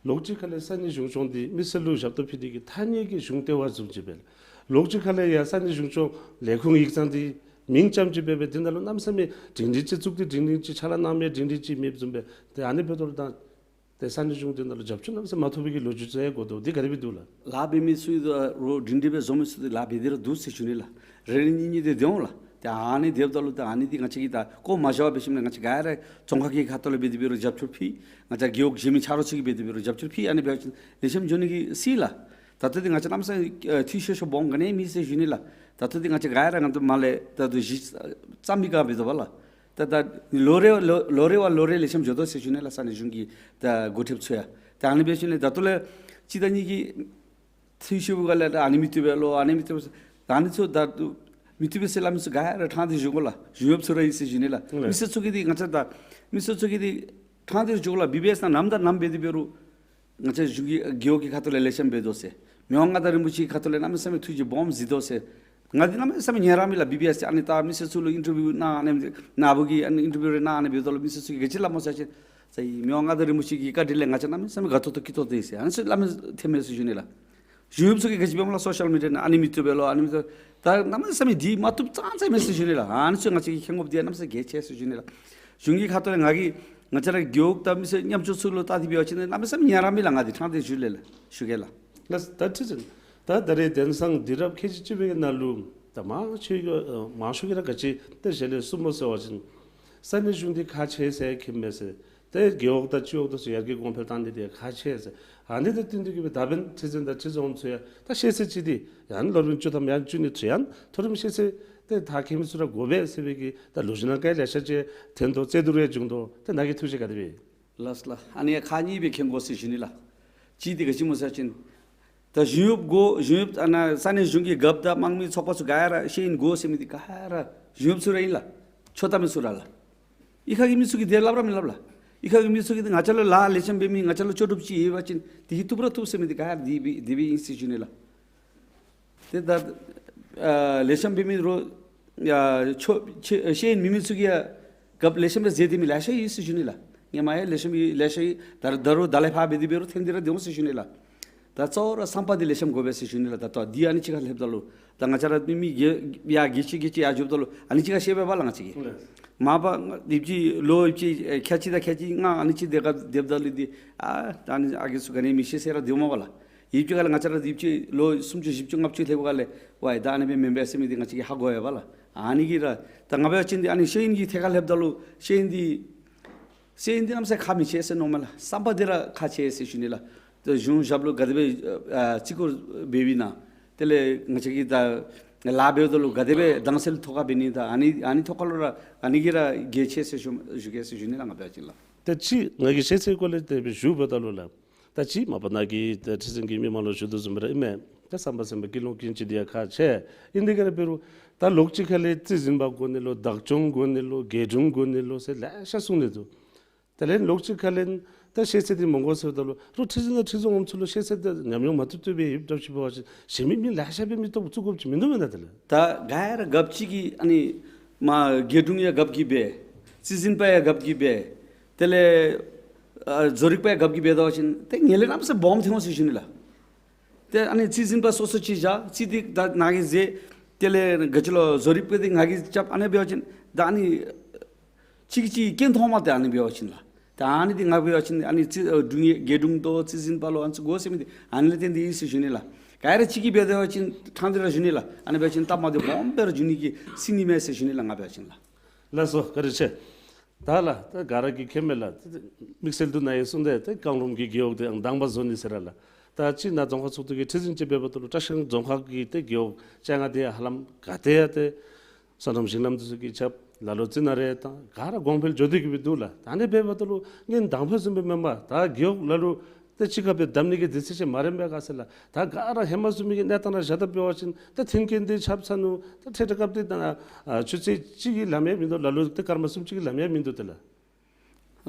ལོགས་གཅིག་ཁ་ལས་ས་གནས་གཞུང་སྐྱོང་འདི་མི་སེར་ལུ་ཞབས་ཏོག་ཕུལ་ནི་གི་ཐ་སྙད་ཀྱི་གཞུང་ལྟེ་བ་བཟུམ་ཅིག་སྦེ། ལོགས་གཅིག་ཁ་ལས་ཡང་ས་གནས་གཞུང་སྐྱོང་ལས་ཁུངས་ཡིག་ཚང་འདི་མིང་ཙམ་ཅིག་སྦེ་སྦེ་འདི་ནང་ལུ་གནམ་མེད་ས་མེད་སྒྲིང་སྒྲིང་ཅིག་བཙུགས་ཏེ་སྒྲིང་སྒྲིང་ཅིག་ཕྱག་ལཱ་གནང་མི་སྒྲིང་སྒྲིང་ཅིག་མེདཔ་བཟུམ་སྦེ། ཏེ་ཨ་ནི་འབདཝ་ད་ལུ་ད་ཏེ་ས་གནས་གཞུང་འདི་ནང་ལུ་རྒྱབ་སྐྱོར་གནམ་མེད་ས་མེད་མ་ཐོབ་པའི་གི་ལོ་རྒྱུས་ཚུ་ཡང་གོ་དོ། འདི་ག་དེ་སྦེ་འདུག་ལགས། ལཱ་འབད་མི་ཚུ་ཡང་རོགས་སྒྲིང་སྒྲིང་སྦེ་བཟོ་མི་ཚུ་འདི་ལཱ་འབད་དེ་ར་འདུག་ཟེར་ཞུ་ནི་ལགས། རེ་རེ་གཉིས་གཉིས་དེ་སྡོད་འོང་ལགས། ཏེ་ཨ་ནི་སྡོདཔ་ད་ལུ་ད་ཨ་ནི་འདི་ང་བཅས་ཀྱིས་ད་བཀོ་མ་བཞག་པར་འབད་ཞིནམ་ལས་ང་བཅས་ག་ར་རྫོང་ཁག་གི་ཁ་ཐུག་ལས་འབད་དེ་འབད་རུང་རྒྱབ་སྐྱོར་ཕུལ། ང་བཅས་རྒེད་འོག་གཞན་མི་ཆ་རོགས་ཚུ་གིས་འབད་དེ་འབད་རུང་རྒྱབ་སྐྱོར་ཕུལ། ཨ་ནི་འབད་བ་ཅིན་ལེགས་ཤོམ་འགྱོ་ནི་གི་སྲིད་ལགས། ད་ལྟོ་འདི་ང་བཅས་གནམ་མེད་ས་མེད་འཐུས་ཤོར་ཤོར་སྦོམ་ག་ནི་མེད་ཟེར་ཞུ་ནི་ལགས། ད་ལྟོ་འདི་ང་བཅས་ག་ར་ང་ཚོ་མར་ལས་ད་ལྟོ་གཞི་རྩ་མི་ག་འབད་དོ་བ་ལགས། ད་ད་ལོ་རེ་ལོ་ལོ་རེ་བ་ལོ་རེ་ལེགས་ཤོམ་འགྱོ་དོ་ཟེར་ཞུ་ནི་ལགས། ས་གནས་གཞུང་གི་ད་འགོ་ཁྲིདཔ་ཚུ་ཡང་། ད་ཨ་ནི་འབད་ཞིནམ་ལས་ད་ལྟོ་ལས་གཅིག་དང་གཉིས་ཀྱིས་འཐུས་ཤོར་བའི་སྒང་ལས་ད་ཨ་ནི་མི་བཏུབ་པས་ལོ། ཨ་ནི་མི་བཏུབ་པས་ཟེར། ད་ཨ་ནི་ཚུ་ད་མི་བཏུབ་པས་ཟེར་སླབ་མི་ཚུ་ག་ར་ཕྲང་སྟེ་བཞུགས་དགོ་ལགས། གཞུང་གཡོགཔ་ཚུ་ར་ཨིན་ཟེར་ཞུ་ནི་ལགས། ལགས། མི་སེར་ཚུ་གིས་འདི་ང་བཅས་ད་མི་སེར་ཚུ་གིས་འདི་ཕྲང་སྟེ་བཞུགས་དགོ་ལགས། བི་བི་ཨེསི་ནང་ནམ་དང་ནམ་འབད་དེ་འབད་རུང་ང་བཅས་གཞུང་གི་རྒེད་འོག་གི་ཁ་ཐུག་ལས་ལེགས་ཤོམ་འབད་དོ་ཟེར། མི་དབང་མངའ་བདག་རིན་པོ་ཆེའི་ཁ་ཐུག་ལས་གནམ་མེད་ས་མེད་ཐུགས་རྗེ་སྦོམ་གཟིགས་དོ་ཟེར། ང་འདི་གནམ་མེད་ས་མེད་ཉན་ར་མི་ལགས། བི་བི་ཨེསི་ཨ་ནི་ད་མི་སེར་ཚུ་ལུ་ཨིན་ཊར་བིའུ་གནང་། ཨ་ནི་ནཱ་བུ་གིས་ཨ་ནི་ཨིན་ཊར་བིའུ་རེ་གནང་། ཨ་ནི་འབདཝ་ད་ལུ་མི་སེར་ཚུ་གིས་ག་ཅི་སླབ་སྨོ་ཟེར་བ་ཅིན་ས་ཡི་མི་དབང་མངའ་བདག་རིན་པོ་ཆེ་གི་བཀའ་དྲིན་ལས་ང་བཅས་གནམ་མེད་ས་མེད་དགའ་ཏོག་ཏོ་སྐྱིད་ཏོག་ཏོ་ཡོད་ཟེར་ཨ་ནི་ཚུ་སླབ་མི་ཐོན་མས་ཟེར་ཞུ་ནི་ལགས། གཞུང་གཡོགཔ་ཚུ་གིས་ག་ཅི་འབད་སྨོ་ལགས། སོ་ཤལ་མི་ཌི་ཡ་ནང་ཨ་ནི་མི་བཏུབ་པས་ལོ། ཨ་ནི་མི་བཏུབ། ད་གནམ་མེད་ས་མེད་འདི་མ་བཏུབ་ཙང་ཙང་མེད་ཟེར་ཞུ་ནི་ལགས། ཨ་ནི་ཚུ་ང་བཅས་ཀྱིས་མཁྱེན་དགོཔ་འདི་གནམ་མེད་ས་མེད་གལ་ཆེ་ཟེར་ཞུ་ནི་ལགས། གཞུང་གི་ཁ་ཐུག་ལས་ང་གིས་ང་བཅས་ར་རྒེད་འོག་དང་མི་སེར་ཉམ་ཆུང་ཚུ་ལུ་བལྟ་སྟེ་འབད་བ་ཅིན་གནམ་མེད་ས་མེད་ཉན་ར་མི་ལགས། ང་འདི་ཕྲང་སྟེ་ཞུ་ལེ་ལགས། ཞུ་གེ་ལགས། ལགས། ད་ཁྲི་འཛིན། ད་ད་རེས་དེང་སང་དུས་རབས་ཁལ་གཅིག་གཅིག་པའི་ནང་ལུ་ད་མང་ཤོས་ཀྱིས་ཨ་མང་ཤོས་ཀྱིས་ར་ག་ཅི་ཏེ་ཞལ་ལས་གསུངམ་སྨོ་ཟེར་བ་ཅིན་ས་གནས་གཞུང་འདི་ཁག་ཆེ་ཟེར་མཁྱེན་མས་ཟེར། ཏེ་རྒེད་འོག་དང་སྤྱི་འོག་དང་ཚུ་ཡར་རྒྱས་གོང་འཕེལ་བཏང་ནི་འདི་ཁག་ཆེ་ཟེར། ཨ་ནི་དང་བསྟུན་ཏེ་གིས་སྦེ་ད་འབདན་ཁྲི་འཛིན་དང་ཁྲི་འཛིན་འོགམ་ཚུ་ཡང་ད་ཤེས་ཚད་ཅིག་འདི་ཡང་ལོ་རིམ་བཅུ་ཐམ་ཡང་བཅུ་གཉིས་ཁྲི་ཡང་མཐོ་རིམ་ཤེས་ཚད་ཏེ་ད་མཁྱེན་མི་ཚུ་ར་དགོ་པས་ཟེར་བའི་གི་ད་ལོ་རྒྱུས་ནང་ལས་ལེ་ཤ་ཅིག་ཐོན་དོ། རྩོད་བསྡུར་ཡང་བྱུང་དོ། ཏེ་ནཱ་གི་ཐུགས་བཞེད་ག་དེ་སྦེ། ལགས་ལགས། ཨ་ནི་ཡང་ཁག་གཉིས་སྦེ་མཁྱེན་དགོ་ཟེར་ཞུ་ནི་ལགས། གཅིག་འདི་ག་ཅི་སྨོ་ཟེར་བ་ཅིན་ད་གཞུང་གཡོགཔ་དགོ། གཞུང་གཡོགཔ་ཨ་ནཱ་ས་གནས་གཞུང་གི་རྒཔོ་དང་དམངས་མི་ཚོགས་པ་ཚུ་ག་ར་ཤེས་ཡོན་དགོ་ཟེར་མི་འདི་ག་ར་གཞུང་གཡོགཔ་ཚུ་ར་ཨིན་ལགས། ཆོས་དད་མི་ཚུ་ར་ལགས། གཡུས་ཁ་གི་མི་ཚུ་གིས་དེ་སླབ་ར་མི་སླབ་ལགས། གཡུས་ཁ་གི་མི་ཚུ་གིས་འདི་ང་བཅས་ལུ་ལཱ་ལེགས་ཤོམ་འབད་མི་ང་བཅས་ལུ་ལྕོགས་གྲུབ་ཅིག་ཡོད་པ་ཅིན་འདི་གིས་བཏུབ་ར་བཏུབ་ཟེར་མི་འདི་ག་ར་འདི་སྦེ་འདི་སྦེ་ཨིན་ཟེར་ཞུ་ནི་ལགས། ཏེ་ད་ཨ་ལེགས་ཤོམ་འབད་མི་རོགས་ཡ་ཆོས་ཆོས་ཤེས་ཡོན་མེད་མི་ཚུ་གིས་ཡང་རྒཔོ་ལེགས་ཤོམ་ར་མཛད་དེ་མི་ལེ་ཤ་ཡོད་ཟེར་ཞུ་ནི་ལགས། ཧེ་མ་ཡང་ལེགས་ཤོམ་ཡོད་ལེ་ཤ་ཡོད། ད་ད་རུང་ད་ལས་ཕར་འབད་དེ་འབད་རུང་ཐོན་ཏེ་ར་སྡོད་འོང་ཟེར་ཞུ་ནི་ལགས། ད་གཙོ་བོ་ར་བསམ་པ་འདི་ལེགས་ཤོམ་དགོ་པས་ཟེར་ཞུ་ནི་ལགས། ད་ལྟོ་འདི་ཨ་ནི་ཅིག་ཁར་སླེབས་ད་ལུ་ད་ང་བཅས་ར་མི་མི་སྒེར་ཡར་སྒེར་གཅིག་སྒེར་གཅིག་ཡར་འགྱོཝ་ད་ལུ་ཨ་ནི་ཅིག་ཁར་ཤེས་པས་པ་ལགས་ང་བཅས་ཀྱིས། ལགས། མ་པ་ཡུདཔ་ཅིག་ལོ་ཡུདཔ་ཅིག་ཨེ་ཁལ་གཅིག་དང་ཁལ་གཅིག་ལྔ་ཨ་ནི་ཅིག་སྡོད་སྐབས་སྡོདཔ་ད་ལུ་འདི་ཨ་ད་ཨ་ནི་ཨ་རྒས་ཚུ་ག་ནི་མི་ཤེས་ཟེར་ར་སྡོདཔ་མས་པ་ལགས། ཡུདཔ་ཅིག་ཁ་ལས་ང་བཅས་ར་ཡུདཔ་ཅིག་ལོ་སུམ་ཅུ་བཞི་བཅུ་ལྔ་བཅུ་སླེབས་པའི་སྒང་ལས་ཝའེ་ད་ཨ་ནི་སྦེ་མེན་པས་ཟེར་མི་འདི་ང་བཅས་ཀྱིས་ཧ་གོ་ཡི་པ་ལགས། ཨ་ནི་གིས་ར་ད་ང་འབད་བ་ཅིན་འདི་ཨ་ནི་ཤེས་ཡོན་གྱི་ཐད་ཁར་སླེབས་ད་ལུ་ཤེས་ཡོན་འདི་ཤེས་ཡོན་འདི་གནམ་མེད་ས་མེད་ཁག་མི་ཆེ་ཟེར་མནོཝ་མས་ལགས། བསམ་པ་འདི་ར་ཁག་ཆེ་ཟེར་ཞུ་ནི་ལགས། ད་གཞུང་ཞབས་ལུ་ག་དེ་སྦེ་ཨ་བརྩི་བཀུར་འབད་བའི་ན་དེ་ལས་ང་བཅས་ཀྱིས་ད་ལཱ་འབདཝ་ད་ལུ་ག་དེ་སྦེ་དྭངས་གསལ་ཐོག་ཁར་འབད་ནི་ད་ཨ་ནི་ཨ་ནི་ཐོག་ཁར་ལུ་ར་ཨ་ནི་གིས་ར་གལ་ཆེ་ཟེར་ཞུ་ཞུ་གེ་ཟེར་ཞུ་ནི་ལགས་ང་འབད་བ་ཅིན་ལགས། ད་ཅི་ང་གིས་ཤེས་ཚད་སྐོར་ལས་དེ་སྦེ་ཞུཝ་ད་ལུ་ལགས། ད་ཅི་མ་པ་ནཱ་གིས་ད་ཁྲི་འཛིན་གྱིས་མི་མང་ལུ་ཞུ་དོ་བཟུམ་སྦེ་ར་ཨིན་མས། ད་བསམ་པ་སེམས་པ་ཀུན་སློང་ཀུན་སྤྱོད་འདི་ཡང་ཁག་ཆེ། ཨིན་དེ་ག་ར་འབད་རུང་ད་ལོགས་གཅིག་ཁ་ལས་རྩིས་འཛིན་པ་དགོ་ནི་ལོ་བདག་སྐྱོང་དགོ་ནི་ལོ་རྒེད་དྲུང་དགོ་ནི་ལོ་ཟེར་ལེ་ཤ་གསུང་ནི་འདུག། དེ་ལས་ལོགས་གཅིག་ཁ་ལས་ད་ཤེས་ཚད་འདི་མི་དགོ་ཟེརཝ་ད་ལུ་རོགས་ཁྲི་འཛིན་དང་ཁྲི་འཛིན་འོགམ་ཚུ་ལུ་ཤེས་ཚད་འདི་ཉམས་མྱོང་མ་ཐོབ་ཐོབ་སྦེ་ཡོདཔ་འདྲཝ་ཅིག་འབད་བ་ཅིན་གཞན་མི་མི་ལེ་ཤ་སྦེ་མི་གཏོགས་བཙུགས་དགོཔ་ཅིག་མིན་འདུག་མེན་ན། དེ་ལས་ད་ག་ར་རྒཔོ་གཅིག་གིས་ཨ་ནི་མ་རྒེད་དྲུང་ཡང་རྒཔོ་གིས་འབད། རྩིས་འཛིན་པ་ཡང་རྒཔོ་གིས་འབད། དེ་ལས་ཨ་བཟོ་རིག་པ་ཡང་རྒཔོ་གིས་འབད་ད་བ་ཅིན་ཏེ་ངན་ལྷད་གནམ་མེད་ས་མེད་སྦོམ་ཐོན་འོང་ཟེར་ཞུ་ནི་ལགས། ཏེ་ཨ་ནི་རྩིས་འཛིན་པ་སོ་སོ་ཅིག་བཞག་རྩིས་འདི་ད་ང་གིས་མཛད། དེ་ལས་ག་ཅི་ལོ་བཟོ་རིག་པ་འདི་ང་གིས་རྐྱབ། ཨ་ནི་འབད་བ་ཅིན་ད་ཨ་ནི་གཅིག་གིས་གཅིག་སྐྱོན་མཐོངམ་མས། ཏེ་ཨ་ནི་འབད་བ་ཅིན་ལགས། ད་ཨ་ནི་འདི་ང་འབད་བ་ཅིན་ཨ་ནི་རྩིས་ཨ་དྲུང་ཡིག་རྒེད་དྲུང་དང་རྩིས་འཛིན་པ་ལུ་ཨ་ནི་ཚུ་དགོ་ཟེར་མི་འདི་ཨ་ནི་ལས་བརྟེན་ཏེ་ཨིན་ཟེར་ཞུ་ནི་ལགས། ག་ར་གཅིག་གིས་འབད་ད་བ་ཅིན་ཕྲང་སྟེ་ར་ཞུ་ནི་ལགས། ཨ་ནི་འབད་བ་ཅིན་སྟབས་མ་བདེཝ་སྦོམ་སྦེ་ར་འབྱུང་ནི་གི་སྲིད་ནི་མས་ཟེར་ཞུ་ནི་ལགས་ང་འབད་བ་ཅིན་ལགས། ལགས་སོ་བཀའ་དྲིན་ཆེ། ད་ལགས་ད་ག་ར་གིས་མཁྱེན་མས་ལགས། དམིགས་བསལ་དུ་ནཱ་ཡང་གསུངས་ཏེ་ཏེ་བཀང་རུམ་གྱི་རྒེད་འོག་འདི་ཡང་དྭངས་པ་བཟོ་ནི་ཟེར་ར་ལགས། ད་ཅི་ནཱ་རྫོང་ཁག་ཚོགས་འདུ་གི་ཁྲི་འཛིན་ཅིག་འབདཝ་ད་ལུ་བཀྲིས་སྒང་རྫོང་ཁག་གི་ཏེ་རྒེད་འོག་བཅོ་ལྔ་འདི་ཡང་ཧ་ལམ་ག་ཏེ་ཡང་ཏེ་སོ་ནམ་ཞིང་ལམ་འདི་ཚུ་གིས་རྐྱབ། ལ་ལུ་རྩི་ནག་རེ་བཏང་། ག་ར་གོང་འཕེལ་འགྱོ་སྟེ་གིས་སྦེ་འདུག་ལགས། ད་ཨ་ནི་འབདཝ་ད་ལུ་ངན་དང་ཕུ་བཟུམ་སྦེ་མེན་པར་ད་རྒེད་འོག་ལ་ལུ་ཏེ་གཅིག་ཁར་སྦེ་བསྡམ་ནི་གི་དུས་ཚོད་ཅིག་མ་རན་པས་ག་ཟེར་ལགས། ད་ག་ར་ཧེ་མ་བཟུམ་མའི་གི་གནས་སྟངས་ནང་བཞག་ད་འབད་བ་ཅིན་ད་མཐུན་རྐྱེན་འདི་ཆགས་ཚར་ནུག། ད་འཕྲལ་འཕྲལ་སྐབས་འདི་ད་ཨ་ཆུ་ཚོད་གཅིག་གི་ལམ་ཡང་མིན་འདུག། ལ་ལུ་ཏེ་སྐར་མ་གསུམ་གཅིག་གི་ལམ་ཡང་མིན་འདུག་ཏེ་ལགས།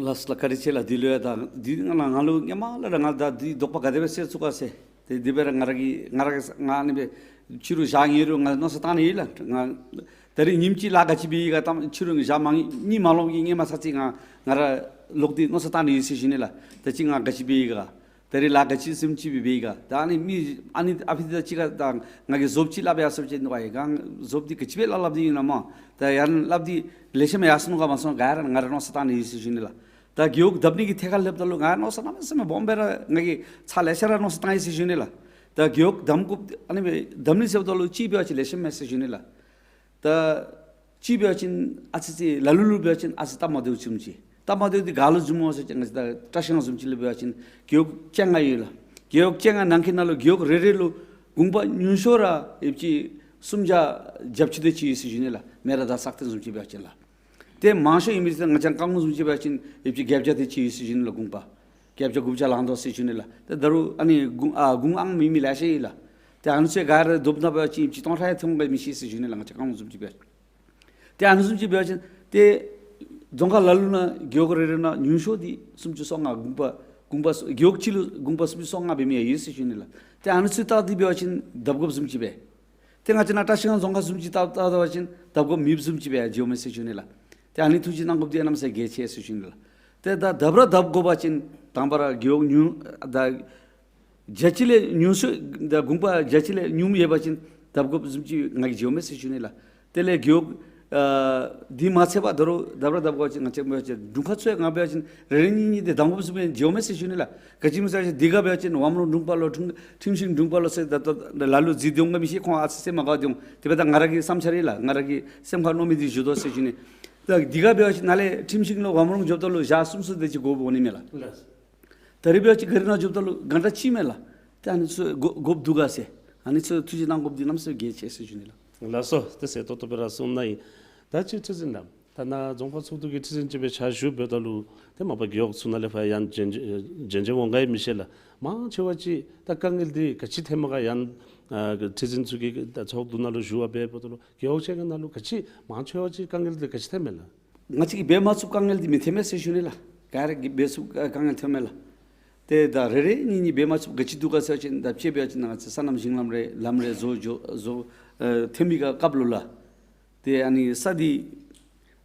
ལགས་སོ་ལགས། བཀའ་དྲིན་ཆེ་ལགས། འདི་ལུ་ཡང་ད་འདི་ང་ང་ལུ་ཧེ་མ་ལས་ར་ང་ད་འདི་དོགས་པ་ག་དེ་སྦེ་སེལ་ཚུགས་ག་ཟེར། ཏེ་འདི་སྦེ་ར་ང་ར་གིས་ང་ར་གིས་ང་ཨ་ནི་སྦེ་ཕྱི་རུ་བཞག་ནི་རུང་ང་མནོ་བསམ་བཏང་ནི་ཡོད་ལགས། ང་ད་རིས་ཉིནམ་གཅིག་ལཱ་ག་ཅི་འབད་ཡི་ག་ད་ཕྱི་རུ་བཞག་མ་ཉིནམ་མ་ལོངམ་གི་ཧེ་མ་ཚར་ཅིག་ང་ང་ར་ལོག་སྟེ་མནོ་བསམ་བཏང་ནི་ཡོད་ཟེར་ཞུ་ནི་ལགས། ད་ཅི་ང་ག་ཅི་འབད་ཡི་ག། ད་ ད་རེས་ལཱ་ག་ཅི་བཟུམ་ཅིག་སྦེ་འབད་ཡི་ག། ད་ཨ་ནི་མི་ཨ་ནི་ཨ་ཕི་ད་ཅི་ག་ད་ང་གིས་བཟོཔ་ཅིག་སླབ་ཡར་སོང་ཅི་ནུག་ཨའི་ག་བཟོཔ་འདི་ག་ཅི་སྦེ་སླབ་སླབ་སྟེ་ཨིན་ན་མ། ད་ཡང་སླབ་སྟེ་ལེགས་ཤོམ་ཡར་སོང་ནུག་ག་མ་སོང་ག་ར་ང་ར་མནོ་བསམ་བཏང་ནི་ཡོད་ཟེར་ཞུ་ནི་ལགས། ད་རྒེད་འོག་བསྡམ་ནི་གི་ཐད་ཁར་སླབ་ད་ལུ་ང་མནོ་བསམ་གནམ་མེད་ས་མེད་སྦོམ་སྦེ་ར་ང་གིས་ཚར་ལེ་ཤ་ར་མནོ་བསམ་བཏང་ཡི་ཟེར་ཞུ་ནི་ལགས། ད་རྒེད་འོག་བསྡམ་དགོཔ་ཨ་ནི་སྦེ་བསྡམ་ནི་ཟེརཝ་ད་ལུ་ཅིག་འབད་བ་ཅིན་ལེགས་ཤོམ་མས་ཟེར་ཞུ་ནི་ལགས། ད་ཅིག་འབད་བ་ཅིན་ཨ་ཙི་ཅིག་ལ་ལུ་ལུ་འབད་བ་ཅིན་ཨ་ཙི་སྟབས་མ་བདེཝ་བཟུམ་ཅིག། སྟབས་མ་བདེཝ་འདི་ག་ལུ་བཟུམ་སྨོ་ཟེར་བ་ཅིན་ང་བཅས་ད་བཀྲིས་སྒང་བཟུམ་ཅིག་ལུ་འབད་བ་ཅིན་རྒེད་འོག་བཅོ་ལྔ་ཡོད་ལགས། རྒེད་འོག་བཅོ་ལྔ་ནང་གི་ནང་ལུ་རྒེད་འོག་རེ་རེ་ལུ་དགོངས་པ་ཉུང་ཤོས་ར་ཡོདཔ་ཅིག་སུམ་བརྒྱ་བརྒྱད་ཅུ་དེ་ཅིག་ཡོད་ཟེར་ཞུ་ནི་ལགས། མེ་རག་དང་སག་སྟེང་བཟུམ་ཅིག་འབད་བ་ཅིན་ལགས། ཏེ་མང་ཤོས་ཨིན་མི་ཚུ་ང་བཅས་རྐང་ངོ་བཟུམ་ཅིག་འབད་བ་ཅིན་ཡོདཔ་ཅིག་བརྒྱད་བརྒྱ་དེ་ཅིག་ཡོད་ཟེར་ཞུ་ནི་ལགས། དགོངས་པ་བརྒྱད་བརྒྱ་དགུ་བརྒྱ་ལང་དོ་ཟེར་ཞུ་ནི་ལགས། ཏེ་ད་རུང་ཨ་ནི་དགུང་ཨ་དགུང་ཨང་མེད་མི་ལེ་ཤ་ཡོད་ལགས། ཏེ་ཨ་ནི་ཚུ་ག་ར་བསྡོམས་ད་འབད་བ་ཅིན་ཡོདཔ་ཅིག་སྟོང་ཕྲག་ཐོན་དགོ་མི་ཤེས་ཟེར་ཞུ་ནི་ལགས། ང་བཅས་རྐང་ངོ་བཟུམ་ཅིག་འབད་བ་ཅིན། ཏེ་ཨ་ནི་བཟུམ་ཅིག་འབད་བ་ཅིན་ཏེ་རྫོང་ཁག་ལ་ལུ་ནང་རྒེད་འོག་རེ་རེ་ནང་ཉུང་ཤོས་འདི་སུམ་ཅུ་སོ་ལྔ་དགོངས་པ་དགོངས་པ་སུ་རྒེད་འོག་གཅིག་ལུ་དགོངས་པ་སུམ་ཅུ་སོ་ལྔ་འབད་མི་ཡང་ཡོད་ཟེར་ཞུ་ནི་ལགས། ཏེ་ཨ་ནི་ཚུ་བལྟ་སྟེ་འབད་བ་ཅིན་བསྡབ་དགོཔ་བཟུམ་ཅིག་སྦེ། ཏེ་ང་བཅས་ནཱ་བཀྲིས་སྒང་རྫོང་ཁག་བཟུམ་ཅིག་བལྟ་བལྟ་བ་ཅིན་བསྡབ་དགོཔ་མེདཔ་བཟུམ་ཅིག་སྦེ་མཇལཝ་མས་ཟེར་ཞུ་ནི་ལགས། ཏེ་ཨ་ནི་ཐུགས་རྗེ་གནང་དགོཔ་འདི་གནམ་མེད་ས་མེད་གལ་ཆེ་ཟེར་ཞུ་ནི་ལགས། ཏེ་ད་བསྡབ་ར་བསྡབ་དགོ་པ་ཅིན་དང་པ་ར་རྒེད་འོག་ཉུང་ད་བརྒྱ་ཅིག་ལས་ཉུང་སུ་ད་དགོངས་པ་བརྒྱ་ཅིག་ལས་ཉུངམ་ཡོད་པ་ཅིན་བསྡབ་དགོཔ་བཟུམ་ཅིག་ང་གིས་མཇལཝ་མས་ཟེར་ཞུ་ནི་ལགས། དེ་ལས་རྒེད་འོག་ཨ་འདི་མ་ཚད་པར་ད་རུང་བསྡབ་ར་བསྡབ་དགོ་པ་ཅིན་ང་བཅས་འབད་བ་ཅིན་དྲུང་ཁག་ཚུ་ཡང་ང་འབད་བ་ཅིན་རེ་རེ་གཉིས་གཉིས་དེ་བསྡམ་དགོཔ་བཟུམ་སྦེ་མཇལཝ་མས་ཟེར་ཞུ་ནི་ལགས། ག་ཅི་སྨོ་ཟེར་བ་ཅིན་འདི་ག་འབད་བ་ཅིན་ཝམ་རོང་དྲུང་པ་ལོ་ཁྲིམས་ཁྲིམས་ཤིང་དྲུང་པ་ལོ་ཟེར་ད་ལྟོ་ལ་ལུ་གཟིགས་དེ་འོང་ག་མི་ཤེས། ཁོང་ཨ་ཙི་སེམས་མ་དགའཝ་དེ་འོང་། དེ་འབདཝ་ད་ང་ར་གི་བསམ་འཆར་ཨིན་ལགས། ང་ར་གི་སེམས་ཁར་མནོ་མི་འདི་ཞུ་དོ་ཟེར་ཞུ་ནི། ད་འདི་ག་འབད་བ་ཅིན་ནཱ་ལས་ཁྲིམས་ཤིང་ལུ་ཝམ་རོང་འགྱོཝ་ད་ལུ་ཞག་གསུམ་གསུམ་དེ་ཅིག་འགོརཝ་འོང་ནི་མས་ལགས། ལགས། ད་རེས་འབད་བ་ཅིན་ག་རི་ནང་འགྱོཝ་ད་ལུ་གྷན་ཊ་གཅིག་མས་ལགས། ཏེ་ཨ་ནི་ཚུ་དགོ་དགོཔ་འདུག་ག་ཟེར། ཨ་ནི་ཚུ་ཐུགས་རྗེ་གནང་དགོཔ་འདི་གནམ་མེད་ས་མེད་གལ་ཆེ་ཟེར་ཞུ་ནི་ལགས། ལགས་སོ། ཏེ་གསལ་ཏོག་ཏོ་སྦེ་ར་གསུངས་གནང་ཡི། ད་ཅི་ཁྲི་འཛིན་ལགས། ད་ནཱ་རྫོང་ཁག་ཚོགས་འདུ་གི་ཁྲི་འཛིན་ཅིག་སྦེ་ཕྱག་ཞུ་འབདཝ་ད་ལུ་ཏེ་མ་པ་རྒེད་འོག་ཚུ་ནང་ལས་ཕར་ཡང་རྗེས་འཇུག་རྗེས་འཇུག་འོང་ག་ཡང་མི་ཤེས་ལགས། མང་ཆེ་བ་ཅིག་ད་དཀའ་ངལ་འདི་ག་ཅི་ཐོནམ་ག་ཡང་ཨ་ཁྲི་འཛིན་ཚུ་གིས་ད་ཚོགས་འདུ་ནང་ལུ་ཞུ་བ་འབདཝ་ད་ལུ་རྒེད་འོག་ཅིག་གི་ནང་ལུ་ག་ཅི་མང་ཆེ་བ་ཅིག་དཀའ་ངལ་འདི་ག་ཅི་ཐོནམ་མས་ལགས། ང་བཅས་ཀྱིས་འབད་མ་ཚུགས་དཀའ་ངལ་འདི་མི་ཐོནམ་མས་ཟེར་ཞུ་ནི་ལགས། ག་ར་གིས་འབད་ཚུགས་དཀའ་ངལ་ཐོནམ་མས་ལགས། ཏེ་ད་རེ་རེ་གཉིས་གཉིས་འབད་མ་ཚུགསཔ་ག་ཅི་འདུག་ག་ཟེར་བ་ཅིན་ད་དཔྱེ་འབད་བ་ཅིན་ང་བཅས་སོ་ནམ་ཞིང་ལམ་རེ་ལམ་རེ་བཟོ་བཟོ་བཟོ་ཨ་ཐོན་མི་གི་སྐབས་ལུ་ལགས། ཏེ་ཨ་ནི་ས་འདི་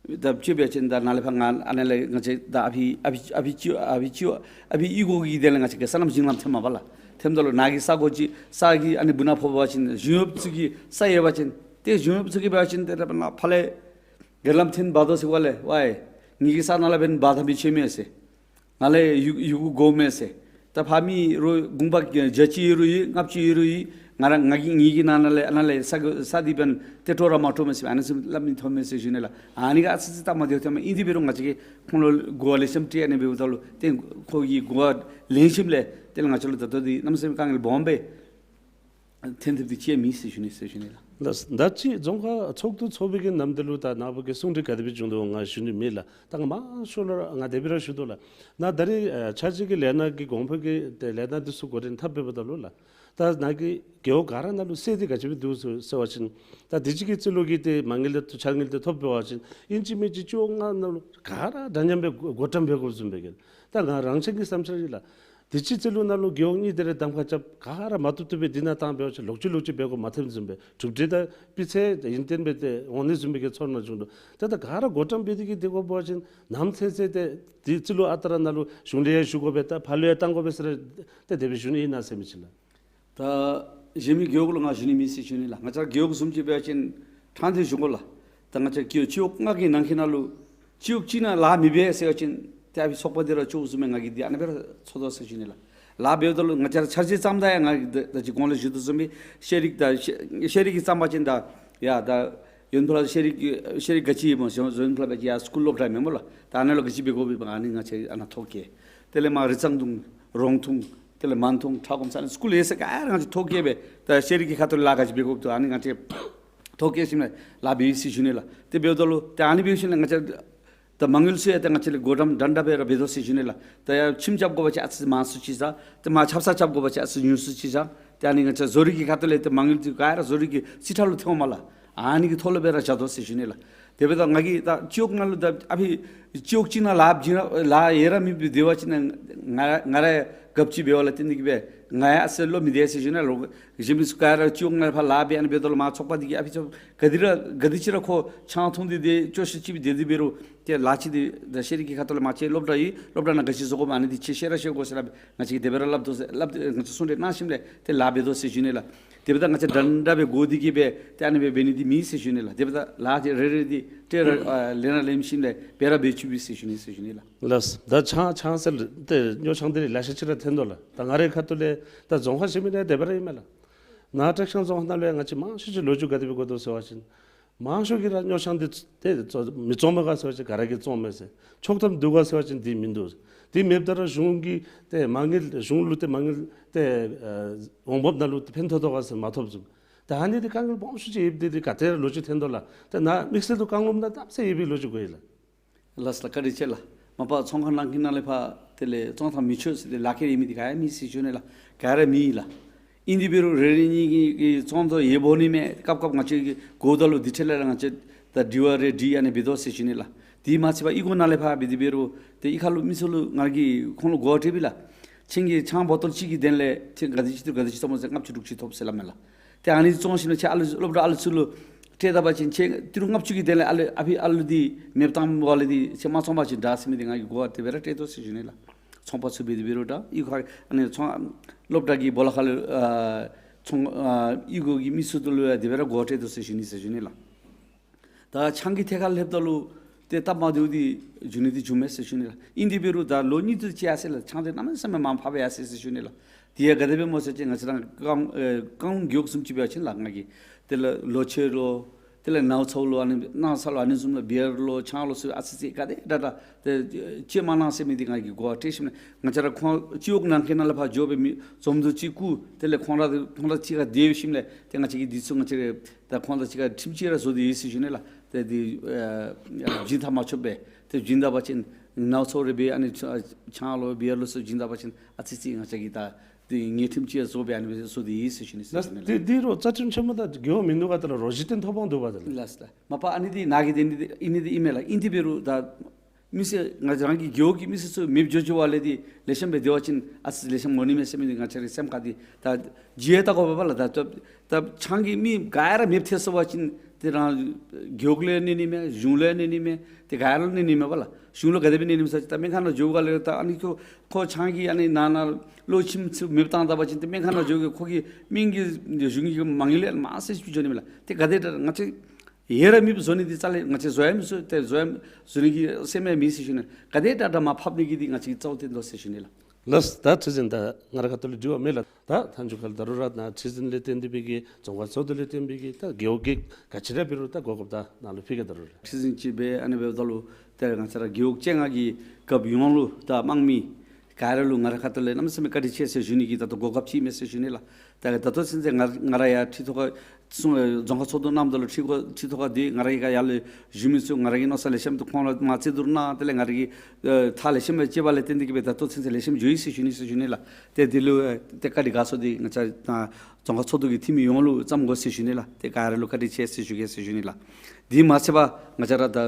ད་དཔྱེ་འབད་བ་ཅིན་ད་ནཱ་ལས་ཕར་ང་ཨ་ནཱ་ལས་ང་བཅས་ད་ཨ་ཕི་ཨ་ཕི་ཨ་ཕི་ཅིག་ཨ་ཕི་ཅིག་ཨ་ཕི་གཡུས་སྒོ་གི་དེ་ལས་ང་བཅས་ཀྱི་སོ་ནམ་ཞིང་ལམ་ཐོནམ་མས་ལགས། ཐོནམ་ད་ལུ་ནཱ་གི་ས་གོ་ཅིག་ས་གི་ཨ་ནི་སྦུག་ན་ཕོག་པ་ཅིན་གཞུང་གཡོགཔ་ཚུ་གི་ས་ཡོད་པ་ཅིན་ཏེ་གཞུང་གཡོགཔ་ཚུ་གིས་འབད་བ་ཅིན་ཏེ་ད་ཕར་ནཱ་ཕར་ལས་སྒེར་ལམ་ཐོན་འབག་དོ་ཟེར་བ་ལས་ཝའི་ངེ་གི་ས་ནང་ལས་འབད་འབག་ད་མི་ཆོག་མས་ཟེར། ང་ལས་ཡུ་ཡུ་གུ་དགོ་མས་ཟེར། ད་ཕར་མི་རོགས་དགོངས་པ་བརྒྱ་ཅིག་ཡོད་རུང་ཡོད་ལྔ་བཅུ་ཡོད་རུང་ཡོད། ང་ར་ང་གིས་ངེ་གི་ནང་ན་ལས་ཨ་ནཱ་ལས་ས་གི་ས་འདི་འབདན་ཏེ་སྤྲོ་ར་མ་སྤྲོ་མས་ཟེར། ཨ་ནི་ཚུ་སླབ་ནི་ཐོནམ་མས་ཟེར་ཞུ་ནི་ལགས། ཨ་ནི་ག་ཨ་ཙི་ཙི་སྟབས་མ་བདེཝ་ཐོནམ་མས། ཨིན་ཏེ་འབད་རུང་ང་བཅས་ཀྱིས་ཁོང་ལུ་གོ་བ་ལེགས་ཤོམ་སྤྲོད་ཨ་ནི་འབདཝ་ད་ལུ་ཏེ་ཁོང་གི་གོ་བ་ལེགས་ཤོམ་ལས་ཏེ་ང་བཅས་ལུ་ད་ལྟོ་འདི་གནམ་མེད་ས་མེད་དཀའ་ངལ་སྦོམ་སྦེ་ཐོན་ཐོནམ་འདི་ཅིག་མེད་ཟེར་ཞུ་ནི་ཟེར་ཞུ་ནི་ལགས། ད་ད་ཅི་རྫོང་ཁག་ཚོགས་འདུ་ཚོགས་པའི་གི་ནམ་དུས་ལུ་ད་ནཱ་བུ་གི་གསུང་གྲོས་ག་དེ་སྦེ་བྱུང་དོ་ང་ཞུ་ནི་མེད་ལགས། ད་ང་མང་ཤོས་ལུ་ར་ང་དེ་སྦེ་ར་ཞུ་དོ་ལགས། ནཱ་ད་རེས་ཨ་ཆ་རོགས་ཀྱི་ལས་སྣ་གི་གོང་འཕེལ་གྱི་ཏེ་ལས་སྣ་འདི་ཚུ་འགོ་འདྲེན་འཐབ་འབདཝ་ད་ལུ་ལགས། ད་ནཱ་གི་རྒེད་འོག་ག་ར་ནང་ལུ་སེལ་འདི་ག་ཅི་སྦེ་འདུག་ཟེར་ཟེར་བ་ཅིན་ད་དུས་ཅི་གི་རྩིས་ལོ་གི་ཏེ་མ་དངུལ་འདི་ཚུ་འཆར་དངུལ་འདི་ཐོབ་འབད་བ་ཅིན་ཨིན་ཅི་མིན་ཅི་བཅོ་ལྔ་ནང་ལུ་ག་ར་འདྲ་མཉམ་སྦེ་བགོ་བགོ་བཀྲམ་འབད་དགོཔ་བཟུམ་སྦེ་གི། ད་ང་རང་བཞིན་གྱི་བསམ་འཆར་ཨིན་ལགས། དུས་ཅི་རྩིས་ལོ་ནང་ལུ་རྒེད་འོག་གཉིས་དེ་རེ་གདམ་ཁ་རྐྱབ་ག་ར་མ་བཏུབ་བཏུབ་སྦེ་འདི་ནང་བཏང་འབད་བ་ཅིན་ལོག་ཅི་ལོག་ཅི་འབད་དགོཔ་མ་ཐོནམ་བཟུམ་སྦེ་གྲུབ་འབྲས་དང་སྤུས་ཚད་ཡོན་ཏན་སྦེ་ཏེ་འོང་ནི་བཟུམ་སྦེ་གི་ཚོར་སྣང་བྱུང་འདུག། ཏེ་ད་ག་ར་བགོ་བཀྲམ་འབད་དེ་གི་སྡོད་དགོ་པ་ཅིན་ནམ་ཚུན་ཚོད་ཏེ་དུས་རྩིས་ལོ་ཨ་རྟག་ར་ནང་ལུ་གཞུང་ལས་ཡང་ཞུ་དགོ་པས། ད་ཕར་ལུ་ཡང་བཏང་དགོ་པས་ཟེར་ཏེ་དེ་སྦེ་ཞུ་ནི་ཨིན་ན་ཟེར་མི་ཅིག་ལགས། ད་གཞན་མི་རྒེད་འོག་ལུ་ང་ཞུ་ནི་མེད་ཟེར་ཞུ་ནི་ལགས། ང་བཅས་རྒེད་འོག་བཟུམ་ཅིག་འབད་བ་ཅིན་ཕྲང་སྟེ་ཞུ་དགོ་ལགས། ད་ང་བཅས་རྒེད་འོག་སྤྱི་འོག་ལྔ་གི་ནང་གི་ནང་ལུ་སྤྱི་འོག་གཅིག་ནང་ལཱ་མི་འབད་ཟེར་བ་ཅིན་ཏེ་ཨ་ཕི་ཚོགས་པ་འདི་ར་ཆོག་བཟུམ་སྦེ་ང་གིས་འདི་ཨ་ནི་སྦེ་ར་ཚོར་དོ་ཟེར་ཞུ་ནི་ལགས། ལཱ་འབདཝ་ད་ལུ་ང་བཅས་ར་འཆར་གཞི་བརྩམ་ད་ཡང་ང་གིས་ད་ད་ཅི་གོང་ལུ་ཞུ་དོ་བཟུམ་སྦེ་ཤེས་རིག་དང་ཤེས་ཤེས་རིག་གི་བརྩམ་པ་ཅིན་ད་ཡ་ད་ཡོན་ཕུ་ལ་ཤེས་རིག་ཤེས་རིག་ག་ཅི་ཨིན་སྨོ་ཟེར་ཡོན་ཕུ་ལ་འབད་ཅི་ཡ་སི་ཀུལ་སློབ་གྲྭ་མེན་སྨོ་ལགས། ད་ཨ་ནཱ་ལུ་ག་ཅི་འབད་དགོཔ་ཨིན་པ་ཨ་ནི་ང་བཅས་ཨ་ནཱ་ཐོ་བཀོད། དེ་ལས་མར་རི་གཙང་དུང་རོང་ཐུང་དེ་ལས་མན་ཐུང་ཁྲ་སྒོམ་ས་ཨ་ནི་སི་ཀུལ་ཡོད་ས་ག་ར་ང་བཅས་ཐོ་བཀོད་སྦེ་ད་ཤེས་རིག་གི་ཁ་ཐུག་ལས་ལཱ་ག་ཅི་འབད་དགོཔ་འདུག་ཨ་ནི་ང་བཅས་ཐོ་བཀོད་ཞིནམ་ལས་ལཱ་འབད་ཡི་ཟེར་ཞུ་ནི་ལགས། དེ་འབདཝ་ད་ལུ་ཏེ་ཨ་ནི་འབད་ཞིནམ་ལས་ང་བཅས་ད་མ་དངུལ་ཚུ་ཡང་ཏེ་ང་བཅས་ལས་བགོ་བཀྲམ་འདྲན་འདྲ་སྦེ་ར་འབད་དོ་ཟེར་ཞུ་ནི་ལགས། ད་ཡར་ཁྱིམ་རྐྱབ་དགོ་པ་ཅིན་ཨ་ཙི་མང་སུ་ཅིག་ཟ། ཏེ་མར་ཆབ་གསང་རྐྱབ་དགོ་པ་ཅིན་ཨ་ཙི་ཉུང་སུ་ཅིག་ཟ། ཏེ་ཨ་ནི་ང་བཅས་བཟོ་རིག་གི་ཁ་ཐུག་ལས་ཏེ་མ་དངུལ་འདི་ག་ར་བཟོ་རིག་གི་རྩིས་ཁྲ་ལུ་ཐོནམ་མས་ལགས། ཨ་ནི་གི་ཐོག་ལུ་སྦེ་ར་བཞག་དོ་ཟེར་ཞུ་ནི་ལགས། དེ་འབདཝ་ད་ང་གིས་ད་སྤྱི་འོག་ནང་ལུ་ད་ཨ་ཕི་སྤྱི་འོག་གཅིག་ནང་ལཱ་བྱིན་ར་ལཱ་ཡོད་ར་མེད་པའི་སྡོད་པ་ཅིན་ང་ང་ར་ཡང་གབ་ཅིག་འབད་བ་ལ་བརྟེན་ཏེ་གི་སྦེ་ ང་ཡང་ཨ་ཙི་སླབ་མི་བདེ་ཟེར་ཞུ་ནི་ལགས། གཞན་མི་ཚུ་ག་ར་སྤྱི་འོག་ནང་ཕར་ལཱ་འབད་ཨ་ནི་འབདཝ་ད་ལུ་མར་ཚོགས་པ་འདི་གིས་ཨ་ཕི་ཚུ་ག་དེ་ར་ག་དེ་ཅིག་ར་ཁོ་ཆང་འཐུང་སྟེ་དེ་སྐྱོ་ཤས་ཅིག་སྦེ་སྡོད་དེ་འབད་རུང་ཏེ་ལཱ་ཅིག་འདི་ད་ཤེས་རིག་གི་ཁ་ཐུག་ལས་མར་ཁྱེད་སློབ་གྲྭ་ཨིན། སློབ་གྲྭ་ནང་ག་ཅི་བཟོ་དགོཔ་ཨ་ནི་འདི་ཁྱེད་ཤེས་ར་ཤེས་དགོ་ཟེར་སླབ་ང་བཅས་ཀྱིས་དེ་སྦེ་ར་སླབ་དོ་ཟེར་སླབ་ང་བཅས་གསུང་དེ་གནང་ཞིནམ་ལས་ཏེ་ལཱ་འབད་དོ་ཟེར་ཞུ་ནི་ལགས། དེ་འབདཝ་ད་ང་བཅས་འདྲན་འདྲ་སྦེ་དགོ་དེ་གིས་སྦེ་ཏེ་ཨ་ནི་སྦེ་འབད་ནི་འདི་མེད་ཟེར་ཞུ་ནི་ལགས། དེ་འབདཝ་ད་ལཱ་འདི་རེ་རེ་འདི་ཏེ་ར་ཨ་ལེན་ར་ལེན་ཞིནམ་ལས་འབད་ར་འབད་བཅུག་པས་ཟེར་ཞུ་ནི་ཟེར་ཞུ་ནི་ལགས། ལགས། ད་ཆང་ཆང་ཟེར་ཏེ་སྨྱོ་ཆང་འདི་ལེ་ཤ་ཅིག་ར་ཐོན་དོ་ལགས། ད་ང་རའི་ཁ་ཐུག་ལས་ད་རྫོང་ཁག་གཞན་མི་ནང་དེ་སྦེ་ར་ཨིན་མས་ལགས། ནཱ་བཀྲིས་སྒང་རྫོང་ཁག་ནང་ལུ་ཡང་ང་བཅས་མང་ཤོས་ཅིག་ལོ་རྒྱུས་ག་དེ་སྦེ་གོ་དོ་ཟེར་བ་ཅིན་མང་ཤོས་ཀྱིས་ར་སྨྱོ་ཆང་འདི་ཏེ་མི་བཙོང་མས་ག་ཟེར་བ་ཅིན་ག་ར་གིས་བཙོང་མས་ཟེར། ཆོག་ཐམ་འདུག་ག་ཟེར་བ་ཅིན་འདི་མིན་འདུག། འདི་མེདཔ་ད་ར་གཞུང་གིས་ཏེ་མ་དངུལ་གཞུང་ལུ་ཏེ་མ་དངུལ་ཏེ་ཨ་འོང་འབབ་ནང་ལུ་ཏེ་ཕན་ཐོགས་དོ་ག་ཟེར་མ་ཐོབ་ཟེར། ད་ཨ་ནི་འདི་དཀའ་ངལ་སྦོམ་ཤོས་ཅིག་ཡོདཔ་འདི་འདི་ག་ཏེ་ར་ལོ་རྒྱུས་ཐོན་དོ་ལགས། ཏེ་ནཱ་དམིགས་བསལ་དུ་བཀའ་སློབ་ནང་གནམ་མེད་ས་མེད་ཡོད་པའི་ལོ་རྒྱུས་གོ་ཡི་ལགས། ལགས་ལགས། བཀའ་དྲིན་ཆེ་ལགས། མ་པ་ཚོང་ཁང་ནང་གི་ནང་ལས་ཕར་དེ་ལས་བཙོང་ཐངས་མི་ཆོག་ཟེར་ཏེ་ལག་ཁྱེར་ཡོད་མི་འདི་ག་ཡང་མེད་ཟེར་ཞུ་ནི་ལགས། ག་ར་མེད་ལགས། ཨིན་དེ་འབད་རུང་རེ་རེ་གཉིས་གཉིས་ཀྱིས་བཙོང་དོ་ཡོདཔ་འོང་ནི་མས། སྐབས་སྐབས་ང་བཅས་ཀྱིས་གོཝ་ད་ལུ་འདི་འཕྲལ་ལས་ར་ང་བཅས་ད་དྲི་བ་རེ་དྲི་ཨ་ནི་འབད་དོ་ཟེར་ཞུ་ནི་ལགས། དེ་མ་ཚད་པར་གཡུས་སྒོ་ནང་ལས་ཕར་འབད་དེ་འབད་རུང་ཏེ་གཡུས་ཁ་ལུ་མི་ཚུ་ལུ་ང་གིས་ཁོང་ལུ་གོ་བ་སྤྲོད་པས་ལགས། ཁྱེད་ཀྱིས་ཆང་བོ་ཊལ་གཅིག་གི་དོན་ལས་ཁྱེད་ག་དེ་ཅིག་འཐུང་ག་དེ་ཅིག་བཙོང་སྨོ་ཟེར་ལྔ་བཅུ་དྲུག་ཅུ་ཐོབ་ཟེར་སླབ་མས་ལགས། ཏེ་ཨ་ནི་བཙོང་ཞིནམ་ལས་ཁྱེད་ཨ་ལུ་སློབ་གྲྭ་ཨ་ལུ་ཚུ་ལུ་སྤྲོད་ད་པ་ཅིན་ཁྱེད་ཏི་རུ་ལྔ་བཅུ་གི་དོན་ལས་ཨ་ལུ་ཨ་ཕི་ཨ་ལུ་འདི་མེདཔ་བཏངམ་ལས་འདི་ཁྱེད་མ་བཙོང་པ་ཅིན་དྲག་ཟེར་མི་འདི་ང་གིས་གོ་བ་དེ་སྦེ་ར་སྤྲོད་དོ་ཟེར་ཞུ་ནི་ལགས། ཚོང་པ་ཚུ་འབད་དེ་འབད་རུང་ད་གཡུས་ཁ་ཨ་ནི་ཚོང་སློབ་གྲྭ་གི་སྦོ་ལོགས་ཁ་ལུ་ཨ་ཚོང་ཨ་གཡུས་སྒོ་གི་མི་ཚུ་ལུ་ཡང་དེ་སྦེ་ར་གོ་བ་སྤྲོད་དོ་ཟེར་ཞུ་ནི་ཟེར་ཞུ་ནི་ལགས། ད་ཆང་གི་ཐད་ཁར་སླེབས་ད་ལུ་ཏེ་སྟབས་མ་བདེཝ་འདི་འབྱུང་ནི་འདི་བྱུངམ་མས་ཟེར་ཞུ་ནི་ལགས། ཨིན་དེ་འབད་རུང་ད་ལོ་གཉིས་དེ་ཅིག་ཡར་སོང་ཡི་ལགས། ཆང་འདི་གནམ་མེད་ས་མེད་མར་འཕར་སྦེ་ཡར་སོང་ཡི་ཟེར་ཞུ་ནི་ལགས། དེ་ཡང་ག་དེ་སྦེ་སྨོ་ཟེར་བ་ཅིན་ང་བཅས་ར་རྐང་ཨེ་རྐང་རྒེད་འོག་བཟུམ་ཅིག་འབད་བ་ཅིན་ལགས་ང་གིས་དེ་ལས་ལོ་ཆེ་ལོ་དེ་ལས་ནཝ་ཚཝ་ལོ་ཨ་ནི་གནམ་ས་ལོ་ཨ་ནི་བཟུམ་ལུ་བི་ཡར་ལོ་ཆང་ལོ་ཚུ་ཨ་ཙི་ཙི་ག་དེ་དྲག་དྲག་ཏེ་སྤྱོད་མ་གནང་ཟེར་མི་འདི་ང་གིས་གོ་བ་སྤྲོད་ཞིནམ་ལས་ང་བཅས་ར་ཁོང་སྤྱི་འོག་ནང་གི་ནང་ལས་ཕར་འགྱོ་སྦེ་མི་འཛོམས་འདུ་ཅིག་བསྐུལ། དེ་ལས་ཁོང་ར་ཁོང་ར་གཅིག་ཁར་སྡོད་ཞིནམ་ལས་ཏེ་ང་བཅས་ཀྱིས་འདི་ཚུ་ང་བཅས་ར་ད་ཁོང་དང་གཅིག་ཁར་ཁྲིམས་གཅིག་ར་བཟོ་སྟེ་ཡོད་ཟེར་ཞུ་ནི་ལགས། ཏེ་འདི་ཨ་བྱིན་ཐབས་མ་ཆོགཔ་སྦེ་ཏེ་བྱིན་ད་པ་ཅིན་ནཝ་ཚཝ་རེ་འབད་ཨ་ནི་ཆ་ཆང་ལོ་བི་ཡར་ལོ་ཚུ་བྱིན་ད་པ་ཅིན་ཨ་ཙི་ཙི་ང་བཅས་ཀྱིས་ད་འདི་ངེས་ཁྲིམས་གཅིག་ར་བཟོ་སྦེ་ཨ་ནི་སྦེ་བཟོ་སྟེ་ཡོད་ཟེར་ཞུ་ནི་ཟེར་ཞུ་ནི་ལགས། འདི་འདི་རོགས་རྩ་ཁྲིམས་ཆེན་མོ་དང་འགལཝ་མིན་འདུག་ག། ད་རོགས་གཞི་རྟེན་ཐོབ་དཔང་འདུག་པ་ད་ལགས། ལགས་ལགས། མ་པ་ཨ་ནི་འདི་ནཱ་གི་འདི་ནི་འདི་ཨིན་ནི་འདི་ཨིན་མས་ལགས། ཨིན་དེ་འབད་རུང་ད་མི་སེར་ང་རང་གི་རྒེད་འོག་གི་མི་སེར་ཚུ་མེདཔ་འགྱོ་འགྱོ་བ་ལས་འདི་ལེགས་ཤོམ་སྦེ་སྡོད་པ་ཅིན་ཨ་ཙི་ལེགས་ཤོམ་འོང་ནི་མས་ཟེར་མི་འདི་ང་བཅས་རའི་སེམས་ཁར་འདི་ད་ཅིག་ཡང་ལྟ་དགོ་པས་ལགས། ད་ད་ད་ཆང་གི་མི་ག་ར་མེདཔ་ཐལ་སོང་པ་ཅིན་ཏེ་རང་རྒེད་འོག་ལུ་ཡང་གནོད་ནི་མས། གཞུང་ལུ་ཡང་གནོད་ནི་མས། ཏེ་ག་ར་ལུ་གནོད་ནི་མས་པ་ལགས། གཞུང་ལུ་ག་དེ་སྦེ་གནོད་ནི་མས་ཟེར་བ་ཅིན་ད་སྨན་ཁང་ནང་འགྱོ་ག་ལས་ད་ཨ་ནི་ཁོ་ཁོ་ཆང་གིས་ཨ་ནི་ནང་ན་གློ་མཆིནམ་ཚུ་མེདཔ་བཏང་ད་པ་ཅིན་ཏེ་སྨན་ཁང་ནང་འགྱོ་གི་ཁོ་གི་སྨན་གྱི་གཞུང་གི་མ་དངུལ་ལས་མར་སེལ་ཞིནམ་འགྱོ་ནི་མས་ལགས། ཏེ་ག་དེ་ད་ང་བཅས་ཡོད་ར་མེདཔ་བཟོ་ནི་འདི་རྩ་ལས་ང་བཅས་བཟོ་ཡང་མི་བཟོ། ཏེ་བཟོ་ཡང་བཟོ་ནི་གི་སེམས་ཡང་མེད་ཟེར་ཞུ་ནི། ག་དེ་དྲག་དྲག་མར་ཕབ་ནི་གི་འདི་ང་བཅས་ཀྱིས་རྩ་བ་བརྟན་དོ་ཟེར་ཞུ་ནི་ལགས། ལགས། ད་ཁྲི་འཛིན་ད་ང་རའི་ཁ་ཐུག་ལས་དྲི་བ་མེད་ལགས། ད་མཐའ་མཇུག་ཁར་ད་རུང་ར་ནཱ་ཁྲི་འཛིན་ལས་བརྟེན་ཏེ་འབད་གི་རྫོང་ཁག་ཚོགས་འདུ་ལས་བརྟེན་འབད་གི་ད་རྒེད་འོག་གི་ག་ཅི་ར་འབད་རུང་ད་གོ་སྐབས་ད་ནཱ་ལུ་ཕུལ་གེ། ད་རུང་ར་ཁྲི་འཛིན་ཅིག་སྦེ་ཨ་ནི་འབདཝ་ད་ལུ་ཏེ་ང་བཅས་ར་རྒེད་འོག་བཅོ་ལྔ་གི་རྒཔོ་ཡོངས་ལུ་ད་དམངས་མི་ག་ར་ལུ་ང་རའི་ཁ་ཐུག་ལས་གནམ་མེད་ས་མེད་བཀའ་དྲིན་ཆེ་ཟེར་ཞུ་ནི་གི་ད་ལྟོ་གོ་སྐབས་ཅིག་མས་ཟེར་ཞུ་ནི་ལགས། ད་ད་ལྟོ་ཚུན་ཚོད་ང་ང་ར་ཡང་ཁྲི་ཐོག་ཁར་སོང་རྫོང་ཁག་ཚོགས་འདུ་གནངམ་ད་ལུ་ཁྲི་ཁོ་ཁྲི་ཐོག་ཁར་སྡོད། ང་རའི་ཁར་ཡར་ལས་བཞུགས་མི་ཚུ་ང་ར་གི་མནོ་བསམ་ལེགས་ཤོམ་དེ་ཁོང་ལུ་མར་རྩོད་བསྡུར་གནང་། དེ་ལས་ང་ར་གིས་ཨེ་ཐག་ལེགས་ཤོམ་སྦེ་བཅད་པ་ལས་བརྟེན་ཏེ་གིས་སྦེ་ད་ལྟོ་ཚུན་ཚོད་ལེགས་ཤོམ་འགྱོ་ཡི་ཟེར་ཞུ་ནི་ཟེར་ཞུ་ནི་ལགས། ཏེ་འདི་ལུ་ཨེ་ཏེ་བཀའ་དྲིན་དགའ་ཚོར་འདི་ང་བཅས་ད་རྫོང་ཁག་ཚོགས་འདུ་གི་འཐུས་མི་ཡོངས་ལུ་བརྩམ་དགོ་ཟེར་ཞུ་ནི་ལགས། ཏེ་ག་ར་ལུ་བཀའ་དྲིན་ཆེ་ཟེར་ཞུ་གེ་ཟེར་ཞུ་ནི་ལགས། དེ་མ་ཚད་པར་ང་བཅས་ར་ད་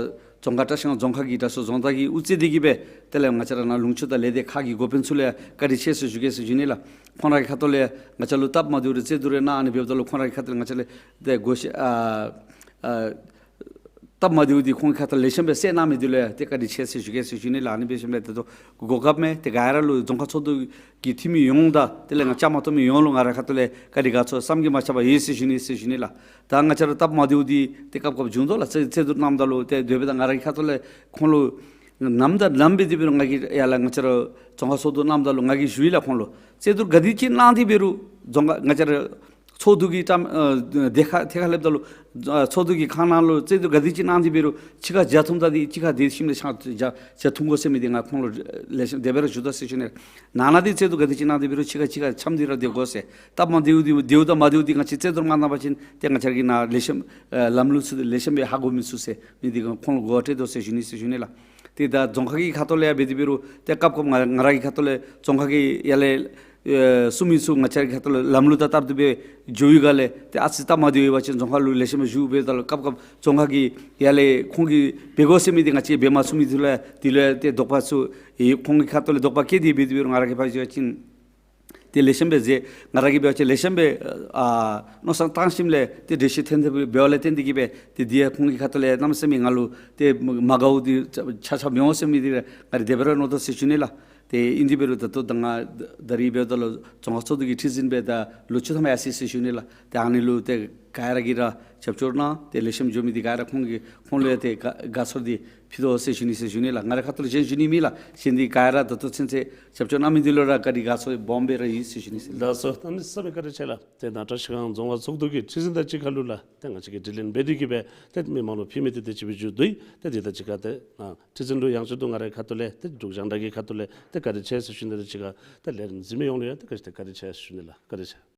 རྫོང་ཁག་བཀྲིས་སྒང་རྫོང་ཁག་གི་དྲག་ཤོས་རྫོང་བདག་གི་དབུ་རྩེ་འདི་གིས་སྦེ་དེ་ལས་ང་བཅས་ར་ནཱ་ལུང་ཕྱོགས་དང་ལས་སྡེ་ཁག་གི་འགོ་དཔོན་ཚུ་ལུ་ཡང་བཀའ་དྲིན་ཆེ་ཟེར་ཞུ་གེ་ཟེར་ཞུ་ནི་ལགས། ཁོང་ར་གི་ཁ་ཐུག་ལས་ང་བཅས་ལུ་སྟབས་མ་བདེཝ་རེ་རྩོད་བསྡུར་རེ་གནང་ཨ་ནི་འབདཝ་ད་ལུ་ཁོང་ར་གི་ཁ་ཐུག་ལས་ང་བཅས་ལུ་ཏེ་དགོངས་བཞེས་ཨ་ཨ་སྟབས་མ་བདེཝ་འདི་ཁོང་གི་ཁ་ཐུག་ལས་ལེགས་ཤོམ་སྦེ་སེལ་གནང་མི་འདི་ལུ་ཡང་ཏེ་བཀའ་དྲིན་ཆེ་ཟེར་ཞུ་གེ་ཟེར་ཞུ་ནི་ལགས། ཨ་ནི་འབད་ཞིནམ་ལས་ད་ལྟོ་གོ་སྐབས་མས། ཏེ་ག་ར་ལུ་རྫོང་ཁག་ཚོགས་འདུ་གི་འཐུས་མི་ཡོངས་དང་དེ་ལས་ང་བཅའ་མར་གཏོགས་མི་ཡོངས་ལུ་ང་རའི་ཁ་ཐུག་ལས་བཀའ་དྲིན་དགའ་ཚོར་བསམ་གྱིས་མ་ཁྱབ་པ་ཡོད་ཟེར་ཞུ་ནི་ཟེར་ཞུ་ནི་ལགས། ད་ང་བཅས་ར་སྟབས་མ་བདེཝ་འདི་ཏེ་སྐབས་སྐབས་བྱུང་དོ་ལགས། རྩོད་རྩོད་བསྡུར་གནངམ་ད་ལུ་ཏེ་དེ་འབདཝ་ད་ང་རའི་ཁ་ཐུག་ལས་ཁོང་ལུ་ནམ་དང་ནམ་འབད་དེ་འབད་རུང་ང་གིས་ཡར་ལས་ང་བཅས་ར་རྫོང་ཁག་ཚོགས་འདུ་གནངམ་ད་ལུ་ང་གིས་ཞུ་ཡི་ལགས་ཁོང་ལུ། རྩོད་བསྡུར་ག་དེ་ཅིག་གནང་སྟེ་འབད་རུང་རྫོང་ཁག་ང་བཅས་ར་ཚོགས་འདུ་གི་ཏམ་ཨ་སྡེ་ཁག་ཐད་ཁར་སླེབས་ད་ལུ་ཨ་ཚོགས་འདུ་གི་ཁང་ནང་ལུ་རྩོད་བསྡུར་ག་དེ་ཅིག་གནང་སྟེ་འབད་རུང་གཅིག་ཁར་ཇ་འཐུངམ་ད་འདི་གཅིག་ཁར་སྡོད་ཞིནམ་ལས་ཆང་ཇ་ཇ་འཐུང་དགོ་ཟེར་མི་འདི་ང་ཁོང་ལུ་ལེགས་ཤོམ་དེ་སྦེ་ར་ཞུ་དོ་ཟེར་ཞུ་ནི། ནང་ན་འདི་རྩོད་བསྡུར་ག་དེ་ཅིག་གནང་སྟེ་འབད་རུང་གཅིག་ཁར་གཅིག་ཁར་འཆམ་སྟེ་ར་སྡོད་དགོ་ཟེར། སྟབས་མ་བདེཝ་འདི་བདེཝ་དང་མ་བདེཝ་འདི་ང་བཅས་རྩོད་བསྡུར་མ་གནང་པ་ཅིན་ཏེ་ང་བཅས་ཀྱིས་ནཱ་ལེགས་ཤོམ་ཨ་ལམ་ལུགས་ཚུ་ལེགས་ཤོམ་སྦེ་ཧ་གོ་མི་ཚུགས་ཟེར་མི་འདི་ཁོང་ལུ་གོ་བ་སྤྲོད་དོ་ཟེར་ཞུ་ནི་ཟེར་ཞུ་ནི་ལགས། ཏེ་ད་རྫོང་ཁག་གི་ཁ་ཐུག་ལས་ཡང་འབད་དེ་འབད་རུང་ཏེ་སྐབས་སྐབས་ང་ང་ར་གི་ཁ་ཐུག་ལས་རྫོང་ཁག་གི་ཡར་ལས་ཨེ་སྲུང་མི་ཚུ་ང་བཅས་ར་གི་ཁ་ཐུག་ལས་ལམ་ལུགས་དང་བསྟར་ཏེ་སྦེ་འགྱོ་བའི་སྒང་ལས་ཏེ་ཨ་ཙི་སྟབས་མ་བདེཝ་ཡོད་པ་ཅིན་རྫོང་ཁག་ལུ་ལེགས་ཤོམ་སྦེ་ཞུ་འབདཝ་ད་ལུ་སྐབས་སྐབས་རྫོང་ཁག་གི་ཡར་ལས་ཁོང་གིས་འབད་དགོ་ཟེར་མི་འདི་ང་བཅས་འབད་མ་ཚུགས་མི་འདི་ལུ་འདི་ལུ་ཡང་ཏེ་དོགས་པ་ཚུ་ཨེ་ཁོང་གི་ཁ་ཐུག་ལས་དོགས་པ་བསྐྱེད་དེ་འབད་དེ་འབད་རུང་ང་ར་གིས་ཕར་ཞུ་བ་ཅིན་ ཏེ་ལེགས་ཤོམ་སྦེ་མཛད། ང་ར་གིས་འབད་བ་ཅིན་ལེགས་ཤོམ་སྦེ་ཨ་མནོ་བསམ་བཏང་ཞིནམ་ལས་ཏེ་འགྲེལ་བཤད་ཏན་ཏན་སྦེ་འབདཝ་ལས་བརྟེན་ཏེ་གིས་སྦེ་ཏེ་འདི་ཡང་ཁོང་གི་ཁ་ཐུག་ལས་གནམ་མེད་ས་མེད་ང་ལུ་ཏེ་མ་དགའཝ་འདི་ཆ་ཆ་མི་འོང་ཟེར་མི་འདི་ར་ང་ར་དེ་སྦེ་ར་མནོ་དོ་ཟེར་ཞུ་ནི་ལགས། ཏེ་ཨིན་དེ་འབད་རུང་ད་ལྟོ་ད་ང་ད་རིས་འབདཝ་ད་ལུ་རྫོང་ཁག་ཚོགས་འདུ་གི་ཁྲི་འཛིན་སྦེ་ད་ལོ་བཅུ་ཐམ་ཡར་སོ་ཡི་ཟེར་ཞུ་ནི་ལགས། ཏེ་ཨ་ནི་ལུ་ཏེ་ག་ར་གིས་ར་རྒྱབ་སྐྱོར་གནང་། ཏེ་ལེགས་ཤོམ་འགྱོ་མི་འདི་ག་ར་ཁོང་གིས་ཁོང་ལུ་ཡང་ཏེ་དགའ་དགའ་ཚོར་འདི་ཕུལ་དོ་ཟེར་ཞུ་ནི་ཟེར་ཞུ་ནི་ལགས། ང་རའི་ཁ་ཐུག་ལས་གཞན་ཞུ་ནི་མེད་ལགས། གཞན་འདི་ག་ར་ད་ལྟོ་ཚུན་ཚོད་རྒྱབ་སྐྱོར་གནང་མི་འདི་ལུ་ར་བཀའ་དྲིན་དགའ་ཚོར་སྦོམ་སྦེ་ར་ཡོད་ཟེར་ཞུ་ནི་ཟེར། ལགས་སོ། གནམ་མེད་ས་མེད་བཀའ་དྲིན་ཆེ་ལགས། ཏེ་ནཱ་བཀྲ་ཤིས་སྒང་རྫོང་ཁག་ཚོགས་འདུ་གི་ཁྲི་འཛིན་དང་གཅིག་ཁར་ལུ་ལགས། ཏེ་ང་བཅས་ཀྱིས་དྲི་ལན་འབད་དེ་གིས་སྦེ་ཏེ་མི་མང་ལུ་ཕུལ་མི་འདི་དེ་ཅིག་སྦེ་མཇུག་བསྡུ་ཡི། ཏེ་འདི་དང་གཅིག་ཁར་ཏེ་ཨ་ཁྲི་འཛིན་ལུ་ཡང་བསྐྱར་དུ་ང་རའི་ཁ་ཐུག་ལས་ཏེ་འབྲུག་རྒྱང་བསྒྲགས་ཀྱི་ཁ་ཐུག་ལས་ཏེ་བཀའ་དྲིན་ཆེ་ཟེར་ཞུ་ནི་དང་གཅིག་ཁར་ཏེ་ལས་རིམ་གཟིགས་མི་ཡོངས་ལུ་ཡང་ཏེ་ག་ཅི་ཏེ་བཀའ་དྲིན་ཆེ་ཟེར་ཞུ་ནི་ལགས། བཀའ་དྲིན་ཆེ།